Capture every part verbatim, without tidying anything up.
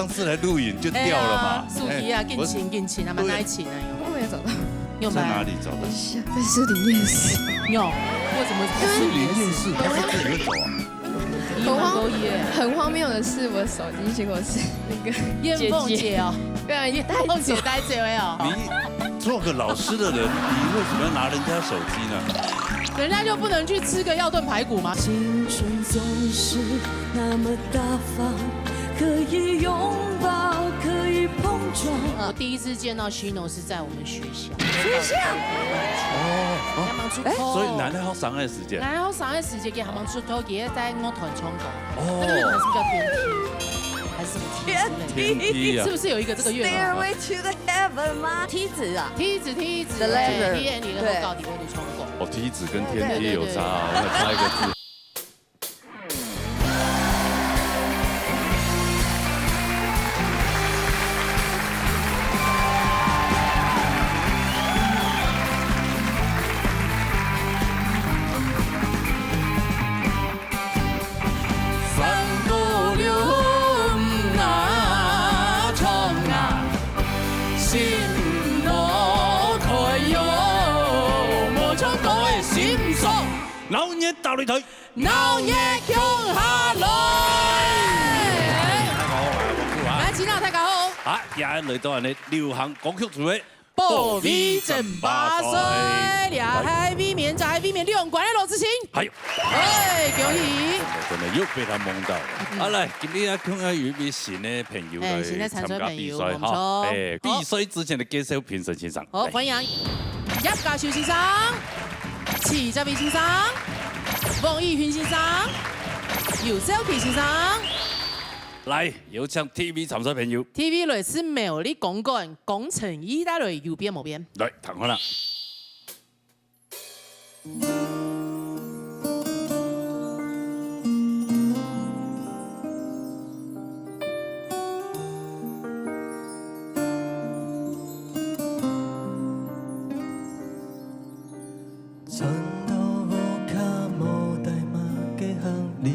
是来录影就掉了嘛。哎呀，手机啊，哎，紧请，紧请啊，蛮耐请啊，有。我也找到。有没有？在哪里找到？在士林夜市。有，为什么在士林夜市？他是自己会走啊？很荒，很荒谬的是，我手机结果是那个燕凤姐哦。姐姐。对啊，燕凤姐带走的哦。你做个老师的人，你为什么要拿人家手机呢？人家就不能去吃个药炖排骨吗？青春总是那么大方，可以拥抱，可以碰撞。我第一次见到 Shino 是在我们学校。学校？哦，哦。還吂出道。所以哪能好上个時間？哪能好上个時間，佢還吂出道，佢在樂團唱歌。哦。那個樂團是不是叫天梯？還是什麼梯之類的？天梯啊。是不是有一個這個樂團？Stairway to the Heaven 嗎？梯子啊。梯子，梯子。The Ladder。對，梯子，你能夠到底會唱歌。哦，梯子跟天梯有差啊，對，對，對，對。那差一個字。 鬧熱打擂台。鬧熱共下來！大家好，我係黃子華。來，大家好。啊，今日來到𫣆俚流行歌曲組个保衛戰巴賽，這係衛冕，這係衛冕兩冠个羅志祥。係。哎，恭喜！真的，真的又被他蒙到了。嗯。啊，來，今天啊，看到有一位新的朋友來哎，新的參賽朋友，參加比賽哈。無錯。哎，比賽之前的介紹評審先生。好，來。歡迎葉嘉修先生。 徐哲偉先生、黃義勳先生、游少奇先生。來，有請第一位參賽朋友。第一位來自苗栗公館，江辰義，帶來有變無變？來，聽看啦。 轉到屋下無帶麼个行李，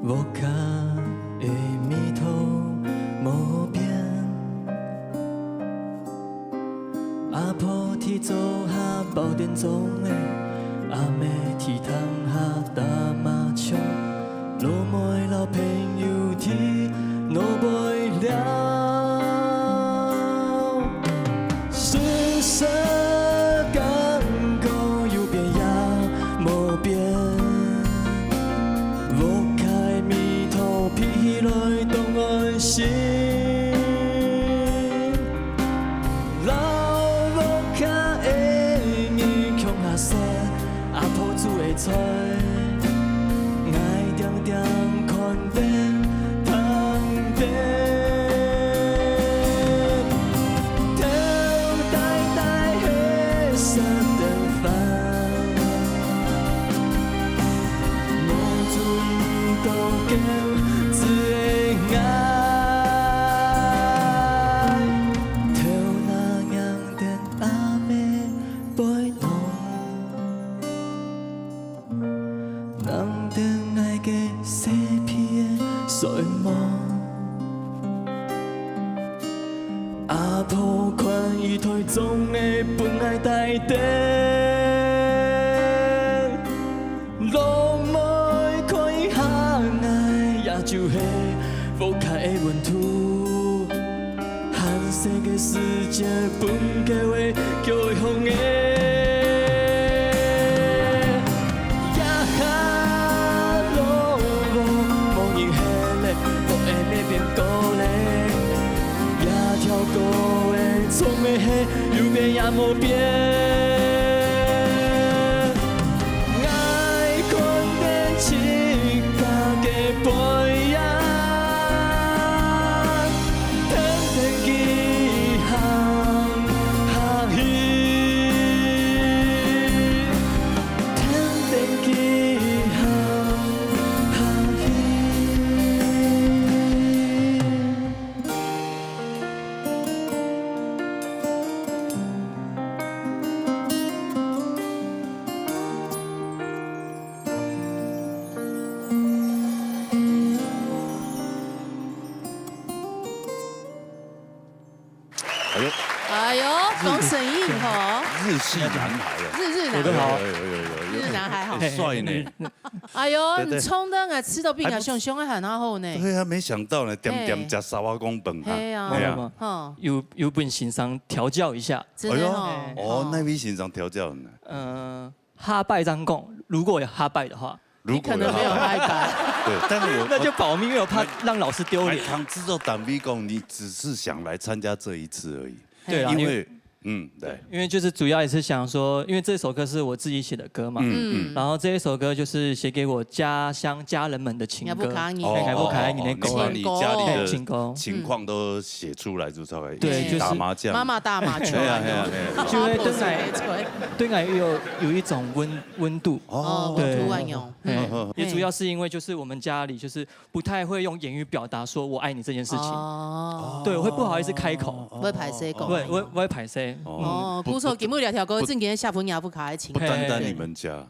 屋下个味道無變。阿婆佇灶下包電粽仔，阿姆佇窗下打麻將。 老妹摎朋友佇路尾尞。事實感覺有變也無變，屋下个味道鼻起來當安心。 摎屋下个人共下食阿婆煮个菜，𠊎定定看電、聽電。頭大大个三頓飯， 目珠都見子个眼，頭那仰等阿姆陪儂，仰等𠊎个細皮个睡夢。 阿婆款一台粽仔分𠊎帶等，老妹看一下𠊎，也就係屋下个溫度。還細个時節分狗仔叫會風个。 這下老屋無人歇咧，屋仔乜變高咧，這條高个長尾係有變也無變。𠊎看等自家个背影， 跈等佢行下去，跈等佢行下去。高声音吼，日系男孩啊，日日男孩，我都好有有有有有，日男孩好很帅呢。哎呦，对对你冲的啊，吃到比还不较凶凶的很好呢。对啊，没想到呢，点点嘿加沙瓦公本哈，嘿啊哎呀没有没有哈，有有本先生调教一下，真的哈。哎呦哦，那位先生调教呢，嗯，下擺正講，如果有下擺的話，如果你可能没有下一班。对，但是我那就保密，因为我怕让老师丢脸。还常制作单位讲，你只是想来参加这一次而已，对啦，因因为为嗯对，因为就是主要也是想说，因为这首歌是我自己写的歌嘛，嗯嗯，然后这一首歌就是写给我家乡家人们的情歌。你还不卡你哦哎，还不卡你那狗哦，把你家里的情歌情况都写出来，就稍微对就是打麻将，妈妈打麻将，哎呀哎呀哎呀，就会对来吹吹。对来有有一种温温度。哦，对突然用，哎嗯，也主要是因为就是我们家里就是不太会用言语表达说我爱你这件事情，哦，对，我会不好意思开口，会歹势讲，我会我会我会排斥。哦哦，不错，节目聊条歌，正经小朋友不卡爱情不，单单你们家，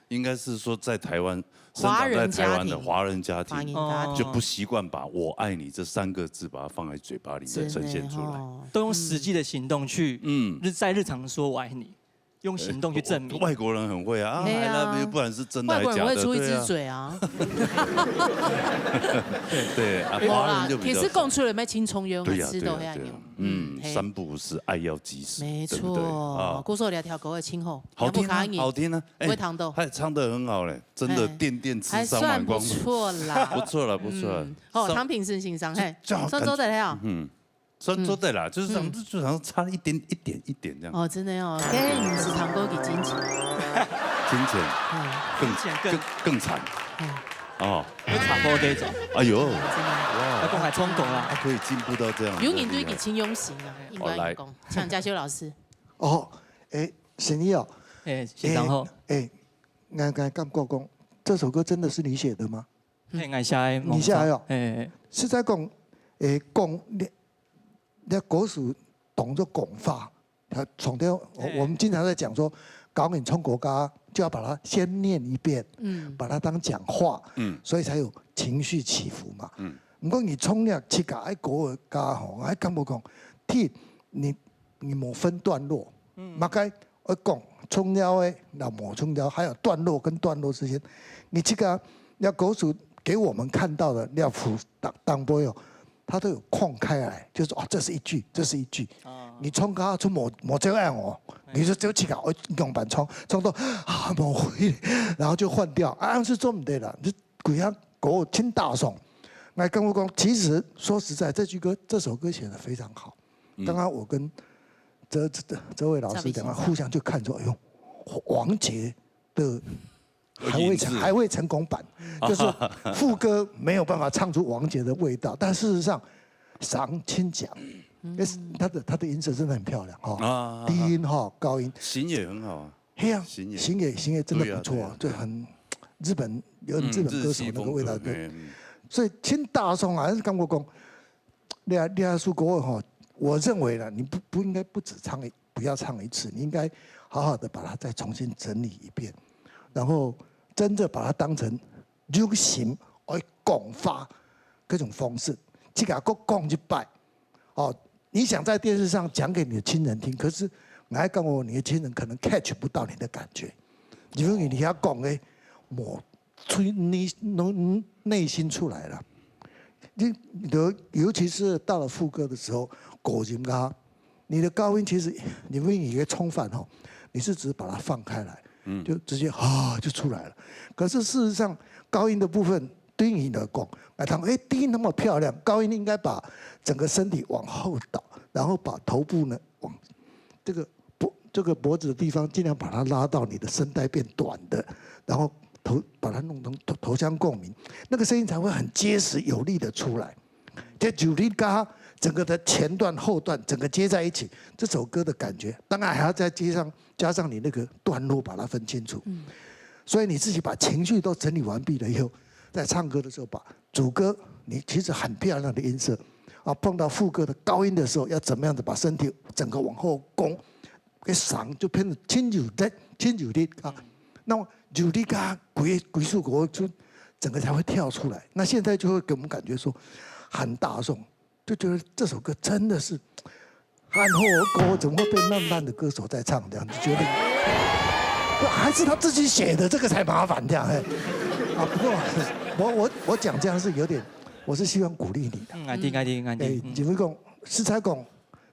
应该是说在台湾生长在台湾的华人家庭，华人家庭就不习惯把我爱你这三个字把它放在嘴巴里再呈现出来。哦都用实际的行动去嗯，日在日常说我爱你，用行动去证明。外国人很会啊，对啊 I love you，不然是真的还是假的？外国人会出一只对啊，嘴啊，对啊，有啦华人就，比较其实讲出来蛮轻松，有对呀知道遐样对呀对呀。，嗯，嘿三不五时爱要及时，没对不对错啊，？故所聊条歌的青后，好听啊杨不卡，你好听啊，哎会糖豆他也唱得很好嘞，真的哎电电吃还算不上碗光，错啦，不错了不错了嗯。哦，上唐品生先生，嘿，这样上周的了，嗯，算做对啦，就是这样，嗯就好像差一点一点一点这样，哦，真的哦，跟你是糖果给金钱，金钱嗯，更金钱更更更惨嗯，哦，有差不多这种，哎呦，真的。还讲还冲狗啦。他可以进步到这样，有人对厉害你亲用心啊，应该好来讲，像嘉修老师，哦，哎，沈怡哦，哎，先生好，哎，刚刚刚过讲，这首歌真的是你写的吗？哎，我写的，你写的哦哎，是在讲，哎，讲你那歌词当作讲法，他从头我哎我们经常在讲说，高音唱国家就要把它先念一遍，嗯，把它当讲话，嗯所以才有情绪起伏嘛。嗯不过你唱了自家个国家吼，我还感觉讲，替你你无分段落，嘛该我讲重要的，那无重要，还有段落跟段落之间，你这个要歌词给我们看到的，要符当当波哟，它都有空开来，就是哦，这是一句，这是一句。你唱歌出某某这样哦，你就只有几个哦，用板冲冲到啊，某回，然后就换掉，啊，是做不对了，你就鬼样给我听大爽。那跟我讲，其实说实在，这句歌这首歌写的非常好。刚刚我跟这这这位老师讲啊，赵立行互相就看说，哎呦，王杰的还未影子成还未成功版，就是说副歌没有办法唱出王杰的味道，但事实上，上清讲，那是他的他的音色真的很漂亮哈，啊低音哈高音，型也很好啊，嘿呀，型也型也型也真的对啊不错，对啊就很日本有日本歌手那个味道，对。嗯，所以听大众还是刚刚讲，你啊你啊，苏国哈，我认为呢，你不不应该不止唱一不要唱一次，你应该好好的把它再重新整理一遍，然后真的把它当成流行而广发各种方式，这个还讲一摆，哦，你想在电视上讲给你的亲人听，可是我还讲过，你的亲人可能 catch 不到你的感觉，因为你要讲的，我 从你内内心出来了。你你的尤其是到了副歌的时候，高音啊，你的高音其实因为你的充分吼，你是只是把它放开来，嗯，就直接啊就出来了。可是事实上，高音的部分对你来讲，来唱哎低音那么漂亮，高音应该把整个身体往后倒，然后把头部呢往这个脖这个脖子的地方，尽量把它拉到你的声带变短的，然后头把它弄成头头腔共鸣，那个声音才会很结实有力的出来。这九力嘎整个的前段后段整个接在一起，这首歌的感觉，当然还要再接上加上你那个段落把它分清楚。所以你自己把情绪都整理完毕了以后，在唱歌的时候把主歌你其实很漂亮的音色啊，碰到副歌的高音的时候，要怎么样子把身体整个往后弓，给嗓就变得轻柔的轻柔的啊。那么柔的啊，鬼鬼速国就整个才会跳出来。那现在就会给我们感觉说很大众，就觉得这首歌真的是烂货的歌怎么会被烂烂的歌手在唱？这样就觉得，不，还是他自己写的，这个才麻烦这样。哎，啊，不过我我我讲这样是有点，我是希望鼓励你的。嗯，安定安定安哎，定。嗯只不过实在讲，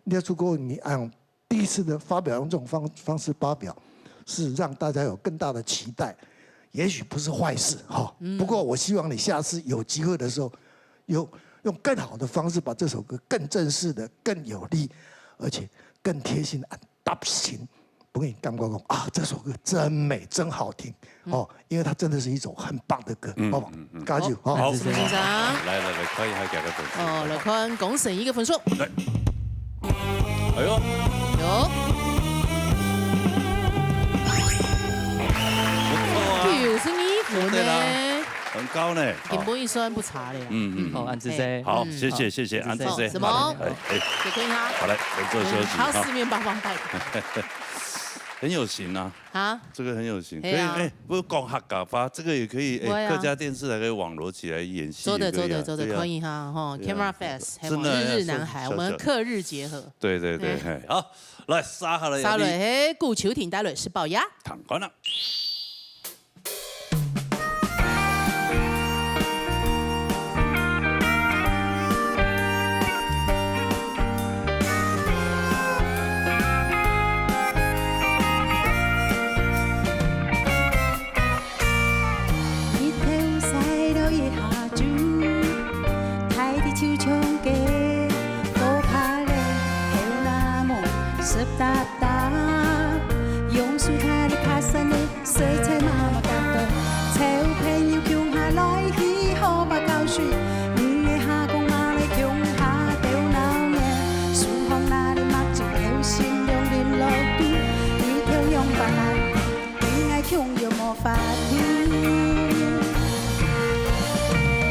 你要出歌，你按第一次的发表用这种方方式发表，是让大家有更大的期待，也许不是坏事哈。不过我希望你下次有机会的时候，有用更好的方式把这首歌更正式的、更有力，而且更贴心的搭配。我给你感觉讲啊，这首歌真美，真好听哦，因为它真的是一首很棒的歌，好不好？加油，好。好，先生。来来来，看一下佢个分数。哦，来看光神一个分数。哎呦，有，不错啊，九十二分对啦呢，很高呢。根本也算不差了呀。嗯嗯，好，安子姐。好，嗯谢谢谢谢安子姐。什么？哎哎，再看一下。好来，我们做休息好，哈。四面八方拜。很有型啊，啊，这个很有型，可对啊以哎，不是讲客家话，这个也可以哎，对啊客家电视台可以网罗起来演戏，做得也可以啊做得做得，对啊可以哈，哈对啊，Camera Fest，还有真的日日南海，小我们客日结合。对对对，嘿，好，来杀下来，杀了，嘿，顾秋婷待会是报呀。躺关了。日頭晒落一下晝，大地就像个火把咧，頭那毛濕答答，用手提哩爬山咧，色彩麻麻搭搭，湊朋友共下來去河壩搞水，五个下公嫲來共下鬥鬧熱，手項拿哩墨汁，有心量淋落肚，日頭樣般來。 對𠊎強又無法度。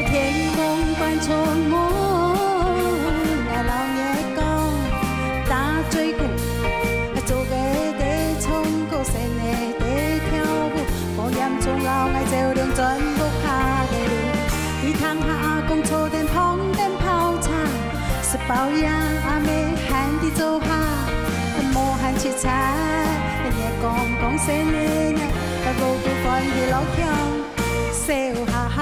天公觀眾們，𠊎摎你講，打嘴鼓，做个得唱歌，細人仔得跳舞，無嚴重摎𠊎照亮全部下个路。你聽下阿公坐等捧等泡茶，食飽夜阿姆喊你做下，無閒直掣。 月光光，細人仔，个個歡喜樂暢，笑哈哈。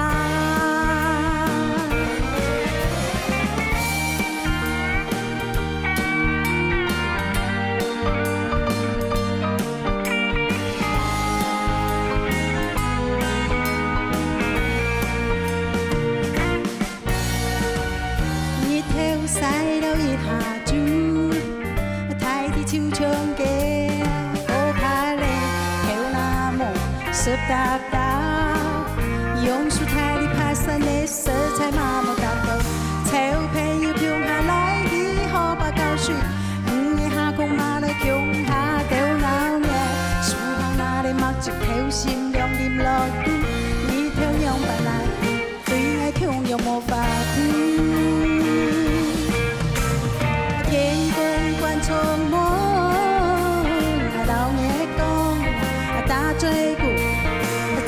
日頭晒落一下晝， 大地就像个烏白咧，頭那毛濕答答，用手提哩爬山咧，色彩麻麻搭搭，湊朋友共下來去河壩搞水，五个下公嫲來共下鬥鬧熱，手項拿哩墨汁，透心涼淋落肚，日頭樣般來。 對𠊎強又無法度。天公觀眾們，𠊎摎你講，打嘴鼓，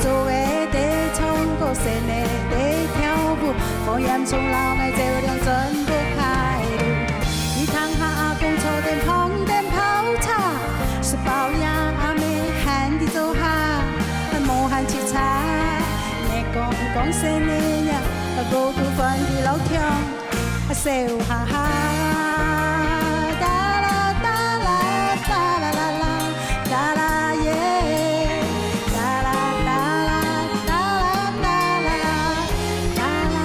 做个得唱歌，細人仔得跳舞，無嚴重摎𠊎照亮全部下个路。你聽下阿公坐等捧等泡茶，食飽夜阿姆喊你做下，無閒直掣。 月光光，細人仔，個個歡喜樂暢，笑哈哈。噠啦噠啦，噠啦啦啦，噠啦耶，噠啦噠啦，噠啦噠啦啦，噠啦。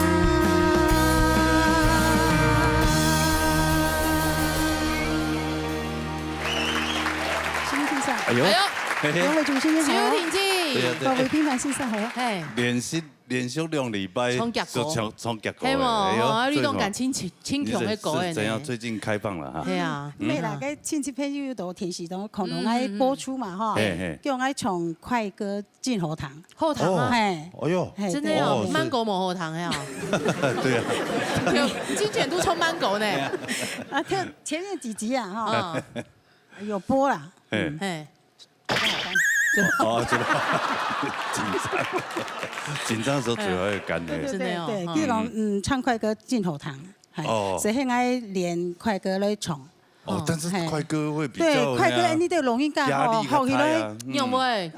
新评审，哎呦，哎呦，嘿嘿两，位主持人好，秋婷姐，对呀对各位评判先生好。嘿，连续连续两礼拜唱剧歌就唱唱剧歌了，嘿无？哎呦哦，你拢最近感情情情况个歌的是怎样？呢？最近开放了哈。对啊，因为大家亲戚朋友都电视都可能爱播出嘛哈，嘿嘿叫我爱唱快歌进后堂。后堂啊，嘿，哎呦，嘿真的哦哦，慢歌无后堂呀，对啊，有金卷都唱慢歌呢，啊，前前面几集啊哈，嗯，有播啦。嘿，嘿，哦，真的，紧张，紧张的时候嘴巴会干的。对对真的哦对对，嗯比如讲，嗯，唱快歌进后堂，嘿哦所以很爱练快歌来唱。哦，但是快歌會比較，對，快歌，哎，你對老人家吼，壓力較大啊。學起來。嗯。有無？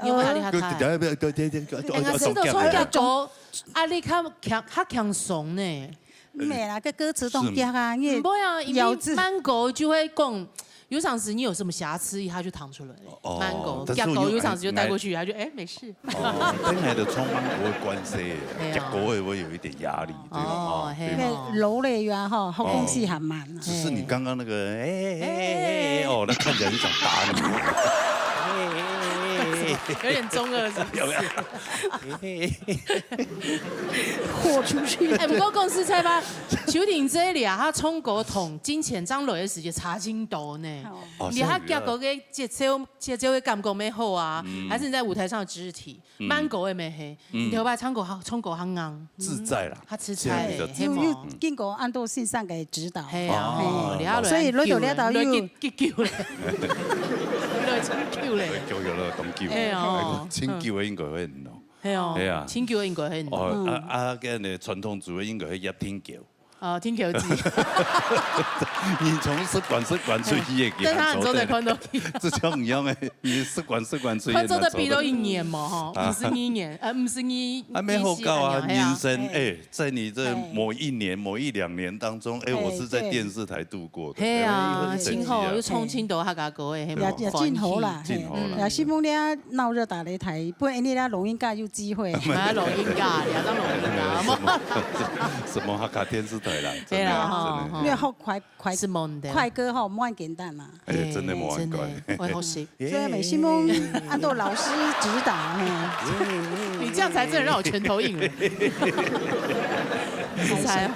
有無壓力較大？對，對，對，對，對，對，哎，𠊎試著唱遽歌，壓力較輕，較輕鬆呢。毋係啦，該歌詞當遽啊，你毋會啊，因為慢歌就會講，有常時你有什麼瑕疵，他就唱出來。哦，慢歌，但是我有，遽歌有常時就帶過去，他就，哎，沒事。 哦，本來就充滿歌的關係，哎呀。結果會不會有一點壓力，對吧？哦，哦，嘿哦。該勞累啊，吼，好恭喜還慢啊。只是你剛剛那個，哎哎哎哎哎，哦，那看起來就想打你。有點中二是不是？有沒有？豁出去。哎，不過講實在吧，邱婷這裡啊，她唱歌同之前張磊的時間差真多呢。哦。哦，你看，像你的，遽歌个節奏，節奏的感覺沒好啊，嗯。還是你在舞台上的肢體？ 嗯。慢歌个咩係，嗯。你頭擺唱歌較，唱歌較硬。自在啦。嗯，較自在，現在比較自在。嘿無？有，有經過恁多先生个指導。係啊，哦。嘿，了解。所以來到這搭又，來急，急救咧。來急救咧。來救救了，當救。係哦。哎，清救的應該會很哦。係哦，係啊。清救的應該會很哦。哦，啊，啊，跟那傳統主義應該會也挺久。 哦，挺久子。你從食管，食管出去的，嘿，但他很多在看到，這種一樣的，你食管，食管出去的，看到在比到一年嘛，吼，啊。五十二年，呃，五十二，還沒好搞啊，二十二年，人生，嘿啊。哎，在你這某一年、某一兩年當中，哎，我是在電視台度過的，係啊，哎，真好，有創新到客家歌的，嘿，也，也真好啦，嘿，真好啦。嗯。也希望你啊，鬧熱打擂台，不然你啊，老人家有機會。啊，老人家，你啊，當老人家，哎，什麼，什麼客家電視台啦，真的，對啦，真的。吼，吼。 因為好快，快，是無問題。快歌吼，無恁簡單嘛。哎，真的無恁簡單。真的，我好惜。所以每希望恁多老師指導，嘿。你這樣才真的讓我拳頭硬了。實在哦。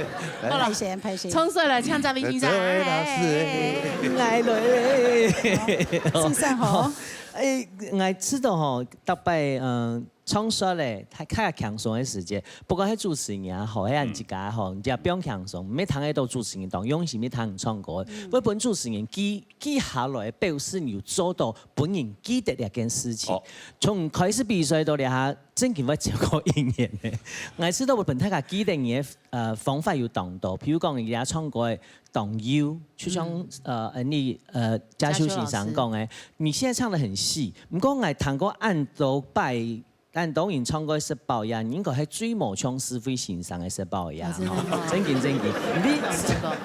好啦，歹勢，歹勢。唱出來，請嘉賓先生。哎，老師，哎。來了，哎。先生好。好。哎，𠊎知道吼，逐擺，嗯， 唱煞咧，較，較輕鬆个時節，不管係主持人也好，係恁自家也好，嗯。你就放輕鬆，毋係聽得到主持人當用心，毋係聽人唱歌，嗯。愛分主持人記，記下來，表示你有做到分人記得這件事情。哦。從開始比賽到這下，正經會超過一年咧。𠊎知道𠊎分大家記得你个，呃，方法有當多，譬如講，你這下唱歌个當幼，就像，嗯。呃，恩利，呃，嘉修先生講个，嘉修老師。你現在唱得很細，毋過𠊎聽過恁多擺 但當然唱歌个食飽呀，應該係最無像詩慧先生个食飽呀。啊，真的嗎？真經，真經。你，啊，真的。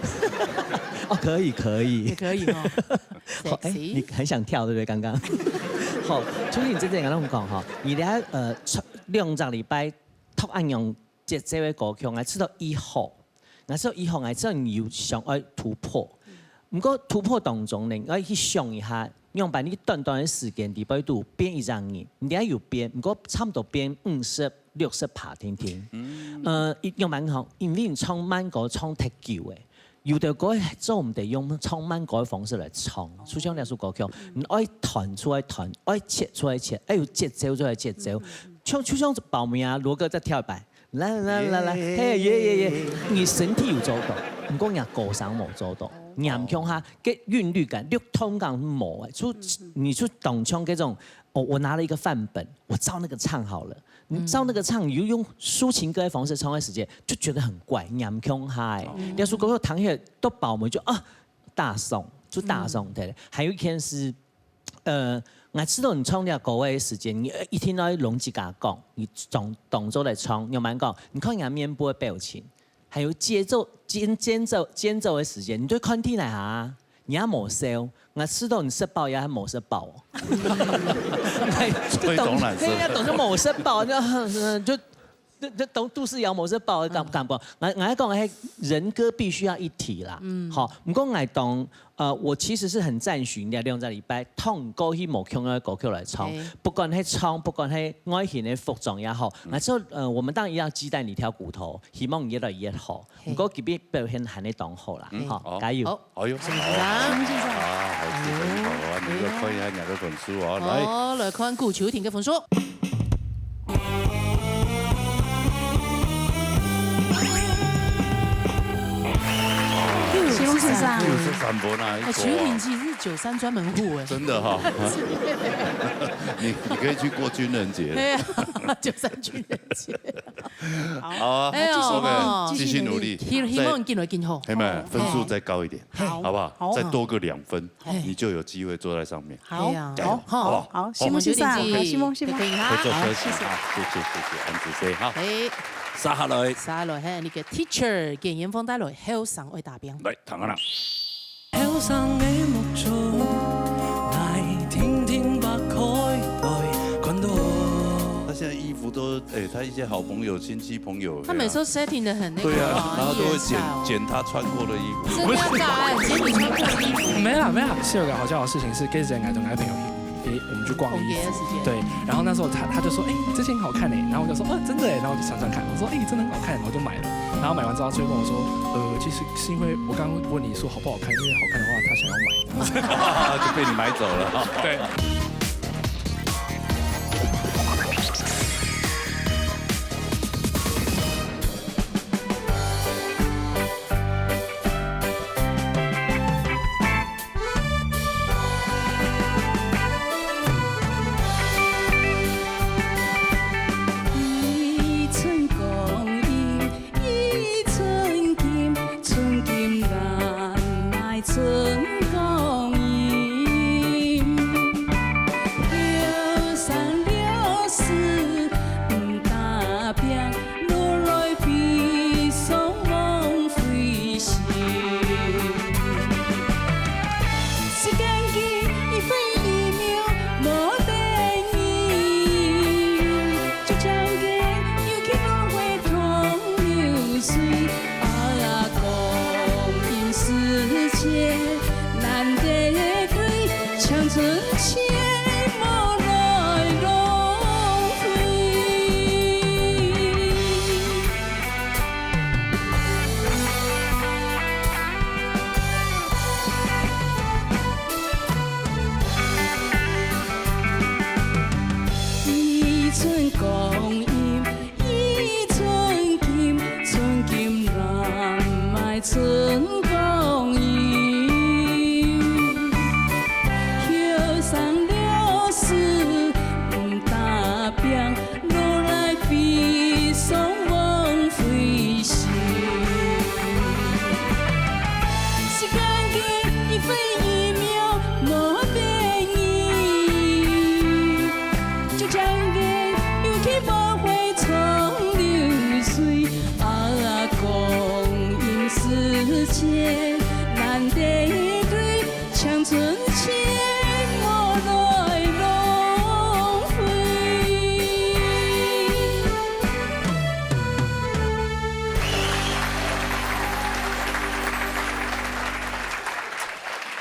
哦，可以，可以。也可以哦。好，哎，sexy。你很想跳，對不對？剛剛。好，秋麗，你真正跟我們講哈，你等下，呃，兩隻禮拜讀恁樣節奏个歌曲，𠊎知道以後， 𠊎知以後𠊎知你有想愛突破。毋過突破當中呢，愛去想一下，仰般你短短个時間裡背肚變一隻人，你等下有變，毋過差毋多變五十、六十趴定定。呃，仰般講，因為你唱慢歌唱忒久欸，有兜歌做毋得用唱慢歌个方式來唱，就像這首歌曲，你愛斷就愛斷，愛切就愛切，愛有節奏就愛節奏。像，就像寶妹啊，羅哥再跳一擺， 啦啦啦啦，耶。嘿，耶耶耶，你身體有做到，毋過若歌聲無做到，哦。嚴重下，該韻律感、律動感無欸，就，嗯，嗯。你就當像該種，哦，我拿了一個範本，我照那個唱好了。你照那個唱，你就用抒情歌的方式唱的時間，就覺得很怪，嚴重下欸。哦。要是歌手彈起來都飽滿，就啊，大送，就大送，嗯。對。還有一件事， 呃，𠊎知道你唱這歌个時間，你一定愛摎自家講，你當，當做來唱，仰般講，你看人家面部个表情，還有節奏，間，間奏，間奏个時間，你就看起來啊，你也無笑，𠊎知道你食飽也無食飽哦。所以當然是。嘿，當做無食飽，就，就 這，這都，都是妖魔，是不好的感，感覺。𠊎，𠊎講个係人歌必須要一體啦。嗯。好，毋過𠊎當，呃，我其實是很贊許人家兩隻禮拜，通過去無共樣个歌曲來唱，嘿。不管係唱，不管係外形个服裝也好，嗯。𠊎說，呃，我們當然要雞蛋裡挑骨頭，希望越來越好。嘿。毋過今日表現還係當好啦，嗯，好，好。加油。好。 哎喲，好，好，好，好，好，你就看一下你的分數哦，來。好，來看顧秋婷个分數。九十三。九十三分啊，哎，秋婷其實是九三专门户哎。真的哈。你你可以去过军人节。对啊，九三军人节。好啊，哎呦，OK，哦，继续努力，希希望进来进好。嘿嘛，分数再高一点，好，好不好？好，再多个两分，你就有机会坐在上面。好，对啊，加油，好，好不好？好，承蒙先生，好，承蒙，承蒙。好，谢谢，谢谢，安子飞，好。哎，接下來，接下來，嘿，那个 teacher 簡言峰帶來後生愛打拼。來，聽下啦。後生个目珠，來聽聽花開來看到。他现在衣服都，哎，他一些好朋友、亲戚朋友，他每次都 setting 的很那个，对啊，然后都会剪，剪他穿过的衣服。真的假的？剪你穿过的衣服？没有啦，没有啦，是有个好笑的事情是，跟人来跟朋友，诶，我们去逛衣服，逛街的时间。对，然后那时候他他就说，哎，这件很好看诶，然后我就说，哦，真的诶，然后我就穿穿看，我说，哎，真的很好看，我就买了。然后买完之后，他就跟我说，呃，其实是因为我刚刚问你说好不好看，因为好看的话，他想要买。就被你买走了。对。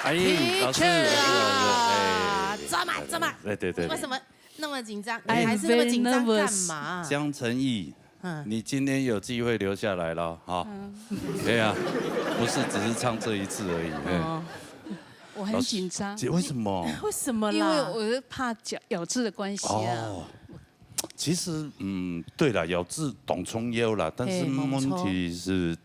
哎，老师，teacher啊，哎，怎么，怎么？哎，对，对，对。为什么那么紧张？你还是那么紧张干嘛？江诚毅，嗯。你今天有机会留下来了，哈。对啊，不是只是唱这一次而已，哎。哦。我很紧张。老师，为什么？为什么啦？因为我是怕咬，咬字的关系啊。哦。其实，嗯，对啦，咬字当重要啦，但是嘿，没错。问题是，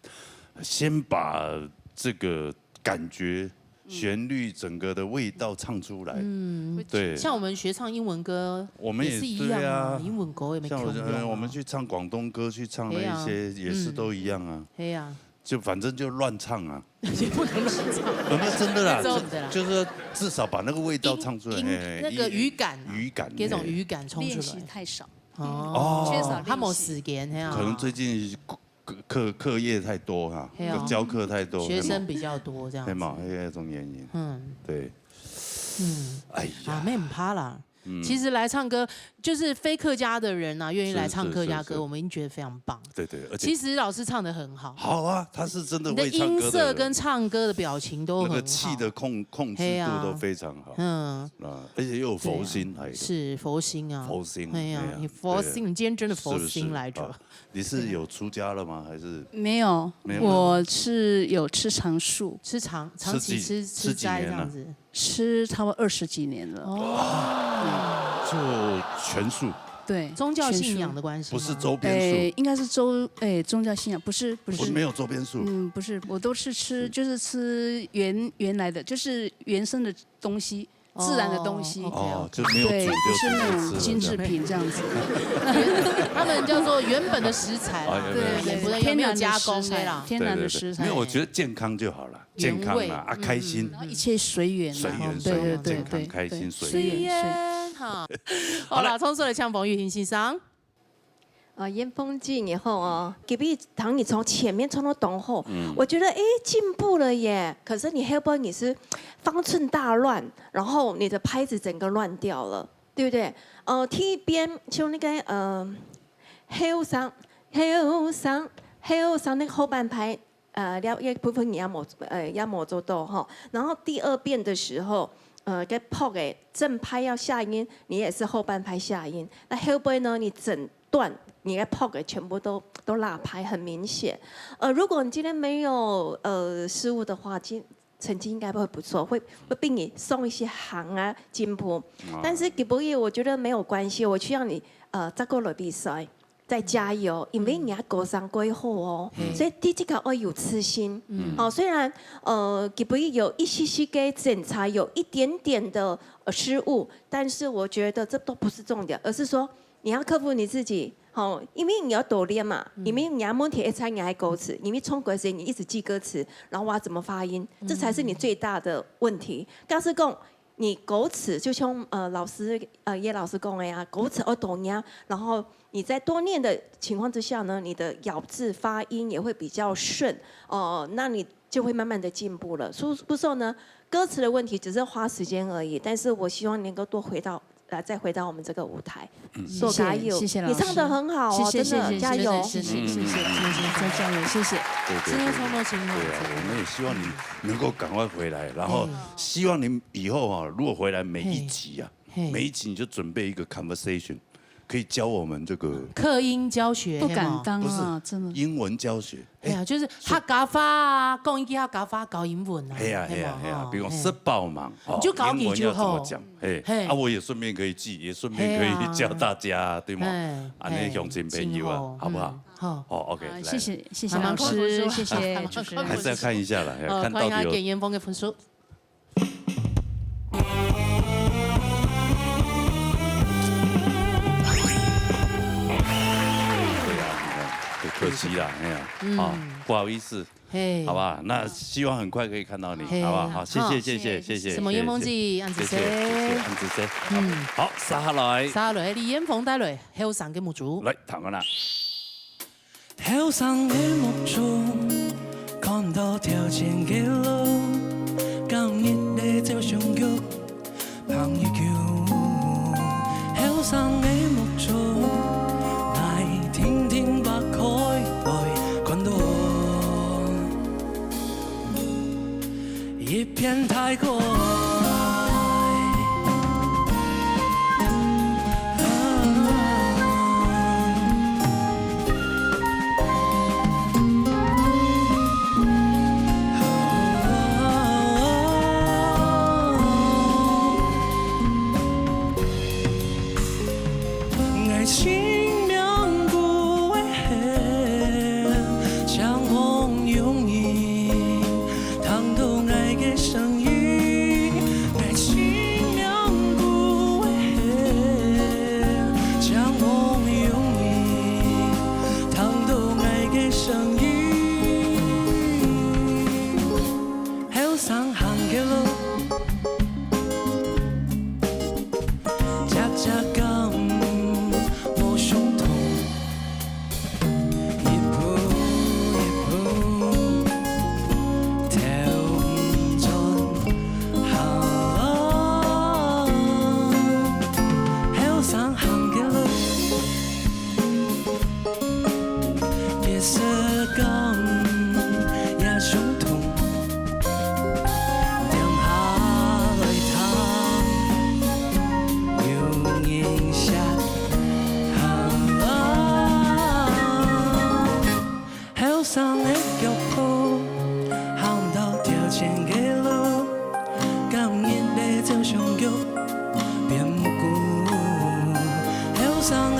先把这个感觉、旋律、整个的味道唱出来。嗯，对。像我们学唱英文歌，我们也，也是一样啊，对啊。英文歌也没像我，共样啊。呃，我们去唱广东歌，去唱那一些，嘿啊。也是都一样啊。嗯。嘿啊。就反正就乱唱啊。也不能乱唱。有没有真的啦？真的啦。就是说至少把那个味道唱出来，音，嘿，那个语感啊，语感，给一种语感冲出来。练习太少。哦。哦。缺少练习。他没时间，嘿啊。可能最近课，课，课业太多哈，嘿啊。教课太多，学生比较多这样子。对嘛，那种原因。嗯。对。嗯。哎呀。啊，没很怕啦。 嗯。其实来唱歌，就是非客家的人啊，愿意来唱客家歌，是，是，是，是。我们已经觉得非常棒。对，对，而且其实老师唱得很好。好啊，他是真的会唱歌的人。你的音色跟唱歌的表情都很好。那个气的控，控制度都非常好。嘿啊。嗯。啊，而且又有佛心来的。对啊，是佛心啊。佛心，哎呀，哎呀，你佛心，对啊。你今天真的佛心来着。是不是？啊，你是有出家了吗？还是？没有，没有。我是有吃长素。吃长，长期吃，吃几，吃斋这样子。吃几年了？ 吃差不多二十几年了。哦。做全素。对，宗教信仰的关系吗？不是周边诶，数，应该是周诶宗教信仰，不是不是，不是没有周边数。嗯，不是，我都是吃，就是吃原原来的，就是原生的东西，自然的东西。哦哦，就没有煮对，就不是那直接吃了种精制这样。品这样子。他们叫做原本的食材啦，啊，原对本的对，不能有没有加工的啦。天然的对对对，食材，没有，我觉得健康就好了，健原味康啦，啊，开心嗯，一切随缘啦，随缘对对随缘健康对对开心对随随缘随缘哈。好了，冲出来抢宝玉林先生，呃，严凤姐你好哦，隔壁唐你从前面冲到东后，我觉得诶进步了耶。可是你后背你是方寸大乱，然后你的拍子整个乱掉了，对不对？呃，第一遍就那个呃，后生后生后生那个后半拍，呃，了一部分你也没呃也没做到哈。然后第二遍的时候，呃，跟拍的正拍要下音，你也是后半拍下音。那后背呢，你整段你的拍的全部都都落拍，很明显。呃，如果你今天没有呃失误的话，今成绩应该会不错，会会比你送一些行啊进步。但是吉博义，我觉得没有关系，我希望你呃再过来比赛。再加油，因为你要高三过后哦，所以第一个要有自信。好，虽然呃吉博义有一些些个检查有一点点的呃失误，但是我觉得这都不是重点，而是说你要克服你自己。好，因为你要多练嘛，因为你要问题一猜你还歌词，因为唱歌时你一直记歌词，然后我要怎么发音，这才是你最大的问题。但是讲你歌词，就像呃老师呃叶老师讲的呀，歌词要多念，然后你在多念的情况之下呢，你的咬字发音也会比较顺哦，那你就会慢慢的进步了。所所以说呢，歌词的问题只是花时间而已，但是我希望你能够多回到呃再回到我们这个舞台，多加油！谢谢谢谢老师你唱的很好哦，谢谢真的谢谢加油！谢谢谢谢谢谢，再加油，谢谢。对对今天对冲到情况对啊，我们也希望你能够赶快回来，然后嗯希望你以后啊，如果回来每一集啊，嘿每一集你就准备一个 conversation，可以教我们这个课音教学不敢嘿吗当啊，不是真的。英文教学。哎呀，就是客家话啊，讲一句客家话，教英文啊，嘿呀嘿呀吗嘿呀，比如讲嘿食饱嘛，哦你就搞英文要怎么几句吼讲？嘿，嘿啊，我也顺便可以记，也顺便可嘿啊以教大家，对吗？哎啊，那乡亲朋友啊，好不好？好，哦，OK，啊，来谢谢谢谢还蛮老师，快分数谢谢主持人还。是要看一下啦，呃，看到底有看一下给严峰的分数。对啊，你看，不客气啦，哎呀，啊，不好意思，嘿，好吧，那希望很快可以看到你，嘿好不好？好，谢好谢谢谢谢谢，什么？谢谢严峰自己，安子谢谢谢谢，生。安子生，嗯好，撒下来，撒落去，李严峰带来，后生个目珠。来，唐安啦。后生个目珠，看到头前个路，今日个朝上玉，朋友叫。后生个目珠，眼睛睛擘开来，看到一片大海。 后生行个路，隻隻敢無相同，一步一步，頭毋轉後。後生行个路， 別色光也相同，停下來聽，有人惜。後生个腳步，行到頭前个路，今日个朝上玉，變目睭。後生个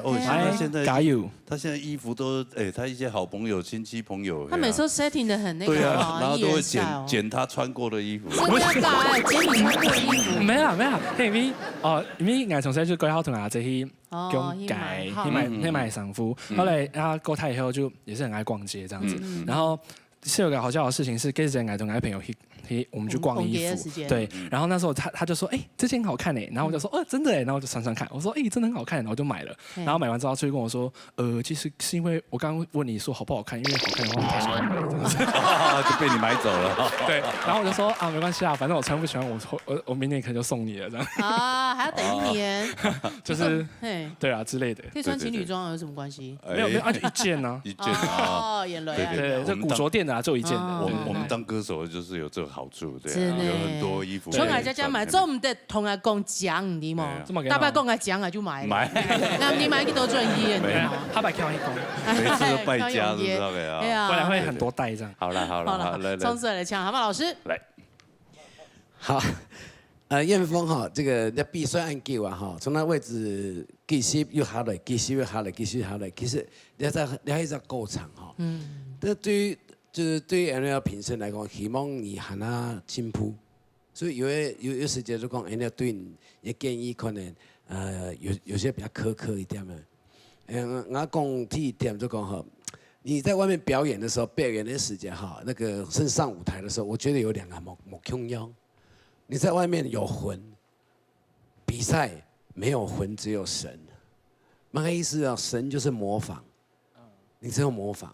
啊，哦，现在现在加油！他现在衣服都，哎，他一些好朋友、亲戚朋友，他每次都 setting 的很那个，对啊，然后都会剪剪他穿过的衣服。真的假的？剪你穿过的衣服？没有没有，因为哦，因为我从小就过好同阿姐去逛街，去买去买衫裤。后来啊，国泰以后就也是很爱逛街这样子，然后。 是有个好笑的事情是，跟人来同个朋友去去，我们去逛衣服，对，然后那时候他他就说，哎，这件很好看哎，然后我就说，哦，真的哎，然后我就穿穿看，我说，哎，真的很好看，然后我就买了，然后买完之后他就跟我说，呃，其实是因为我刚刚问你说好不好看，因为好看的话我太喜欢买了，这样子，就被你买走了。对，然后我就说啊，没关系啊，反正我穿不喜欢，我我我明年可能就送你了这样，啊，还要等一年，就是，对啊之类的，可以穿情侣装啊，有什么关系？没有没有，啊就一件呢，一件啊，哦，原来对对对，这古着店的啊，只有一件的。我们我们当歌手就是有这个好处，这样有很多衣服，穿来家家买，做毋得同人讲讲，你嘛，大伯讲个讲啊就买，买，那你买几多转衣啊？他白看一讲，每次都败家，知道没有？对啊，未来会很多代这样。好了好了，好了，来来，冲出来来唱，好不好，老师？来，好，呃，燕峰哈，这个你比赛恁久啊哈，从那位置继续又下来，继续又下来，继续下来，其实你在你还是要够长哈。嗯，这对于就是对于 L L 评审来讲，希望你还要进步。所以有的有有时间就讲，人家对你的建议可能呃有有些比较苛刻一点的。嗯，我讲第一点就讲哈，你在外面表演的时候，表演的时间哈，那个甚至上舞台的时候，我觉得有两个目目共样。你在外面有魂，比赛没有魂，只有神。那个意思啊，神就是模仿，你只有模仿。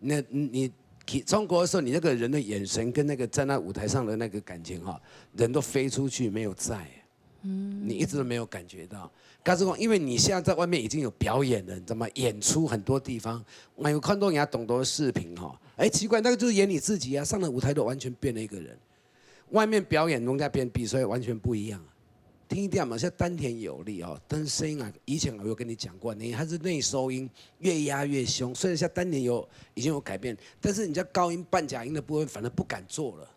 那你你起中国的时候，你那个人的眼神跟那个站在舞台上的那个感情哈，人都飞出去没有在，你一直都没有感觉到。但是讲，因为你现在在外面已经有表演了，你知道吗？演出很多地方，我有看到人家懂得的视频哈，哎，奇怪，那个就是演你自己啊，上了舞台都完全变了一个人。外面表演，人家变比赛完全不一样啊。听一点嘛，像丹田有力哦，但是声音啊，以前我有跟你讲过，你还是内收音越压越凶，虽然像丹田有已经有改变，但是你在高音半假音的部分反而不敢做了。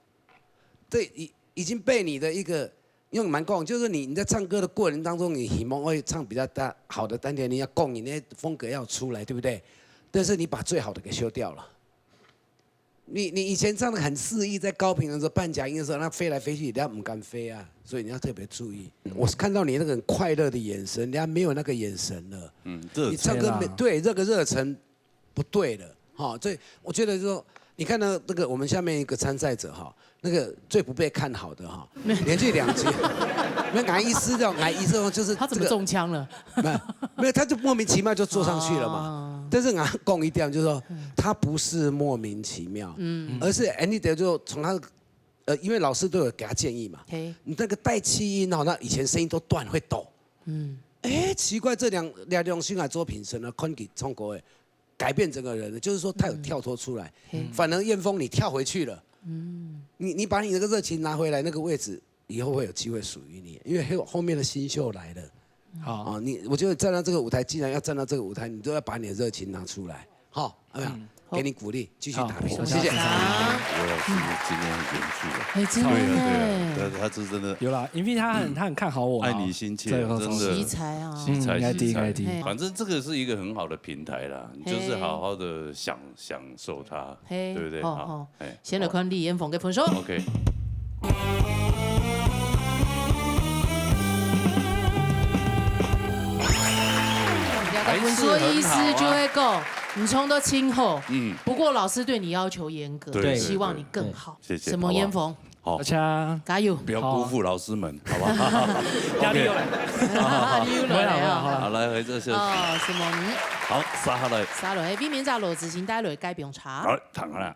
这已已经被你的一个用蛮讲，就是你你在唱歌的过程当中，你希望会唱比较大好的丹田，你要讲你那些风格要出来，对不对？但是你把最好的给修掉了。你你以前唱的很肆意，在高频的时候半假音的时候，那飞来飞去，人家不敢飞啊，所以你要特别注意。我是看到你那个很快乐的眼神，人家没有那个眼神了。嗯，热忱。你唱歌没对这个热忱不对了，哈，所以我觉得说，你看到那个我们下面一个参赛者哈，那个最不被看好的哈，连续两集，没有，俺意思叫俺意思说就是他怎么中枪了？没有没有，他就莫名其妙就坐上去了嘛。但是俺讲一点，就是说他不是莫名其妙，嗯，而是 Andy 就从他呃，因为老师都有给他建议嘛，你那个带气音哦，那以前声音都断会抖，嗯，哎，奇怪，这两两两兄来做评审呢，看给唱歌哎，改变整个人了，就是说他有跳脱出来，反而燕峰你跳回去了，嗯，你你把你那个热情拿回来，那个位置以后会有机会属于你，因为后后面的新秀来了。好，哦，你，我觉得站到这个舞台，既然要站到这个舞台，你都要把你的热情拿出来，好，有没有？嗯给你鼓励，继续打拼，好谢谢。好刘老师今天很严肃啊。哎，真的对啊，呢，对啊，他是真的有啦，因为他很他很看好我啊，爱你心切，对，真的喜才啊，喜才嗯，爱喜才听爱听。嘿反正这个是一个很好的平台啦，你就是好好的享享受它，嘿对不对？好好，哎，先来看李延峰个分数。 OK，你个分数的意思就会讲，你冲到清后，嗯，不过老师对你要求严格，对希望你更好。谢谢什么延峰？好而，且啊加油！不要辜负老师们，好不好？压力又来。你又来了啊！好，来回这是哦，什么？嗯，好，杀下来，杀了，哎，避免在罗子欣带来改变差。好，躺下来。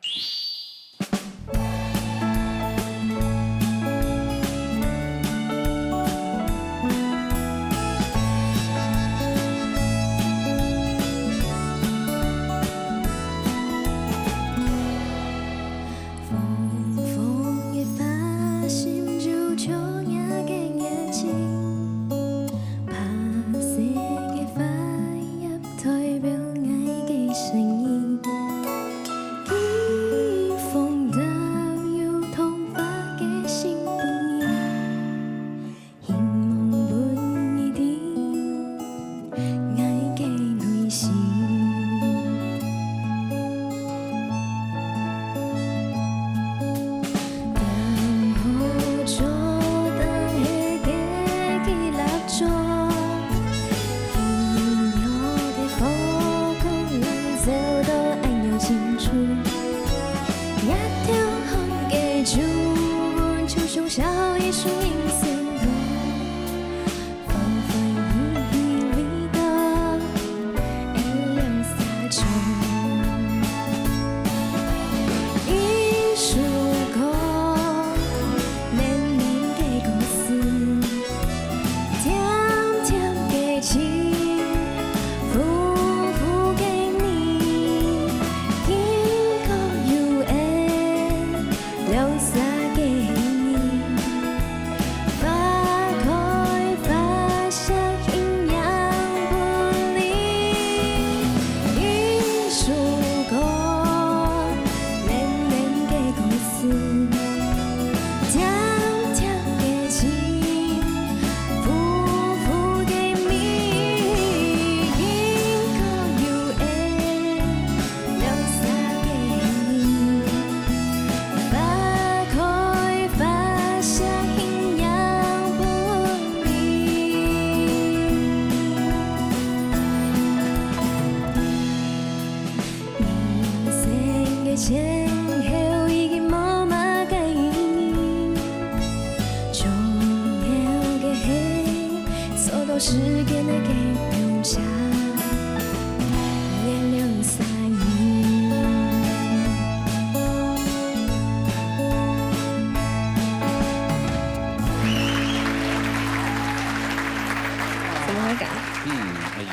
怎么会改？嗯，哎呀，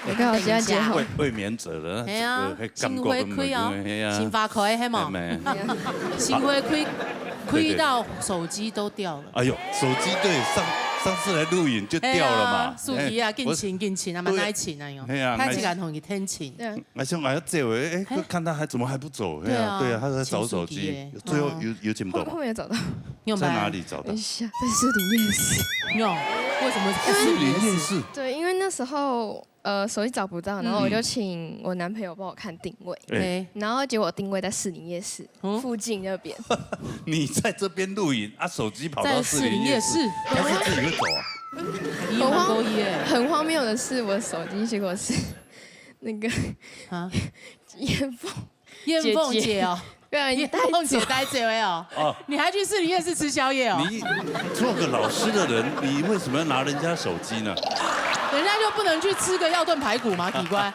我刚好今天结婚卫，卫冕者了，哎呀这个，感觉心花开哦，哎呀，心花开，系嘛？哎没心花开，开到手机都掉了。哎呦，手机对上上次来录影就掉了嘛，哎呀手机啊，哎紧请紧请啊，蛮耐请啊哟，哎呀开始敢同你天请。我想哎呀，这位哎，哎看他还怎么还不走？对啊对啊，他在找手机请手机耶，最后哦有有请到吗？后面有找到，在哪里找到等一？下，在士林夜市。有，为什么是士林夜市，对，因为那时候呃手机找不到，然后我就请我男朋友帮我看定位，哎，然后结果定位在士林夜市嗯附近那边。你在这边录影啊，手机跑到在士林夜市士林夜市，他是自己会走啊？一蛮多耶。很荒谬的是，我的手机结果是那个啊，燕凤，燕凤姐哦，被人带燕凤姐走。带走的哦。哦，你还去士林夜市吃宵夜哦？你做个老师的人，你为什么要拿人家手机呢？人家就不能去吃个药炖排骨吗？奇怪。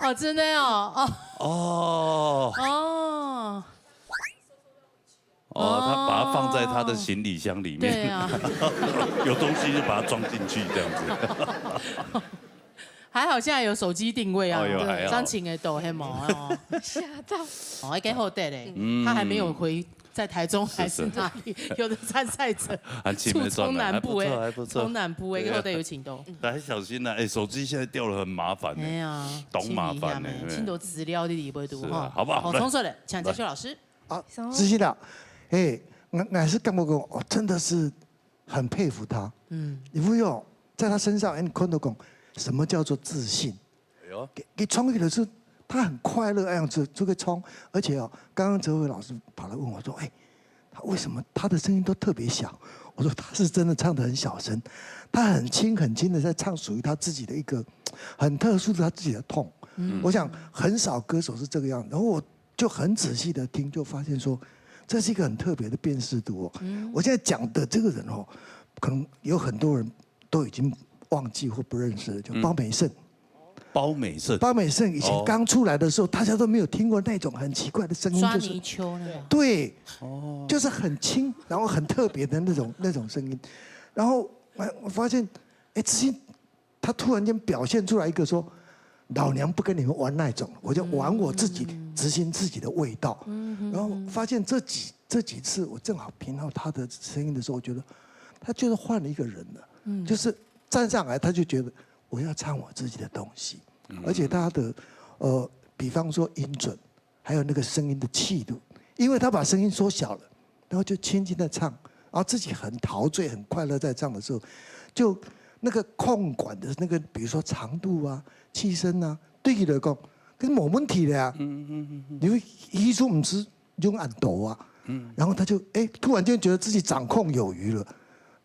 哦，真的哦，哦哦哦，哦，他把它放在他的行李箱里面，对啊，有东西就把它装进去这样子。还好现在有手机定位啊，哦有还好上前个都黑毛哦，吓到。哦，还给后代嘞，嗯他还没有回在台中還是哪裡，有的參賽者，還青梅竹馬，住中南部的，還不錯，還不錯。中南部的，對啊。以後都有請到。大家小心啊，哎，手機現在掉了很麻煩呢，哎呀，當麻煩呢，清理一下嘛，對。盡多資料你裡背肚哈。是啊，好不好？好，來。衝出來，請教授老師。來。啊，知悉啦，哎，我，我還是感覺講，我真的是很佩服他。嗯。你不用在他身上，哎，你看到講，什麼叫做自信？ 哎呦。給，給衝一個是他很快樂的樣子，就可以衝。而且哦，剛剛哲偉老師跑來問我說：“哎，他為什麼他的聲音都特別小？”我說：“他是真的唱得很小聲，他很輕很輕的在唱屬於他自己的一個很特殊的他自己的痛。”嗯。我想很少歌手是這個樣子。然後我就很仔細的聽，就發現說，這是一個很特別的辨識度哦。嗯。我現在講的這個人哦，可能有很多人都已經忘記或不認識了，就包美聖。嗯。 包美聖。包美聖以前剛出來的時候，哦。大家都沒有聽過那種很奇怪的聲音，抓泥鰍那種。就是，對，哦。就是很輕，然後很特別的那種，那種聲音。然後我，我發現，哎，自信，他突然間表現出來一個說：“老娘不跟你們玩那種，我就玩我自己，嗯。執行自己的味道。”嗯，嗯，然後發現這幾，這幾次我正好聽到他的聲音的時候，我覺得他就是換了一個人了。嗯。就是站上來，他就覺得 我要唱我自己的東西。嗯。而且他的，呃，比方說音準，還有那個聲音的氣度，因為他把聲音縮小了，然後就輕輕地唱，然後自己很陶醉、很快樂在唱的時候，就那個控管的那個，比如說長度啊、氣聲啊，對你來講，根本沒問題的啊。嗯，嗯，嗯，嗯。因為藝術毋係 用恁多啊。嗯。然後他就，哎，突然間覺得自己掌控有餘了。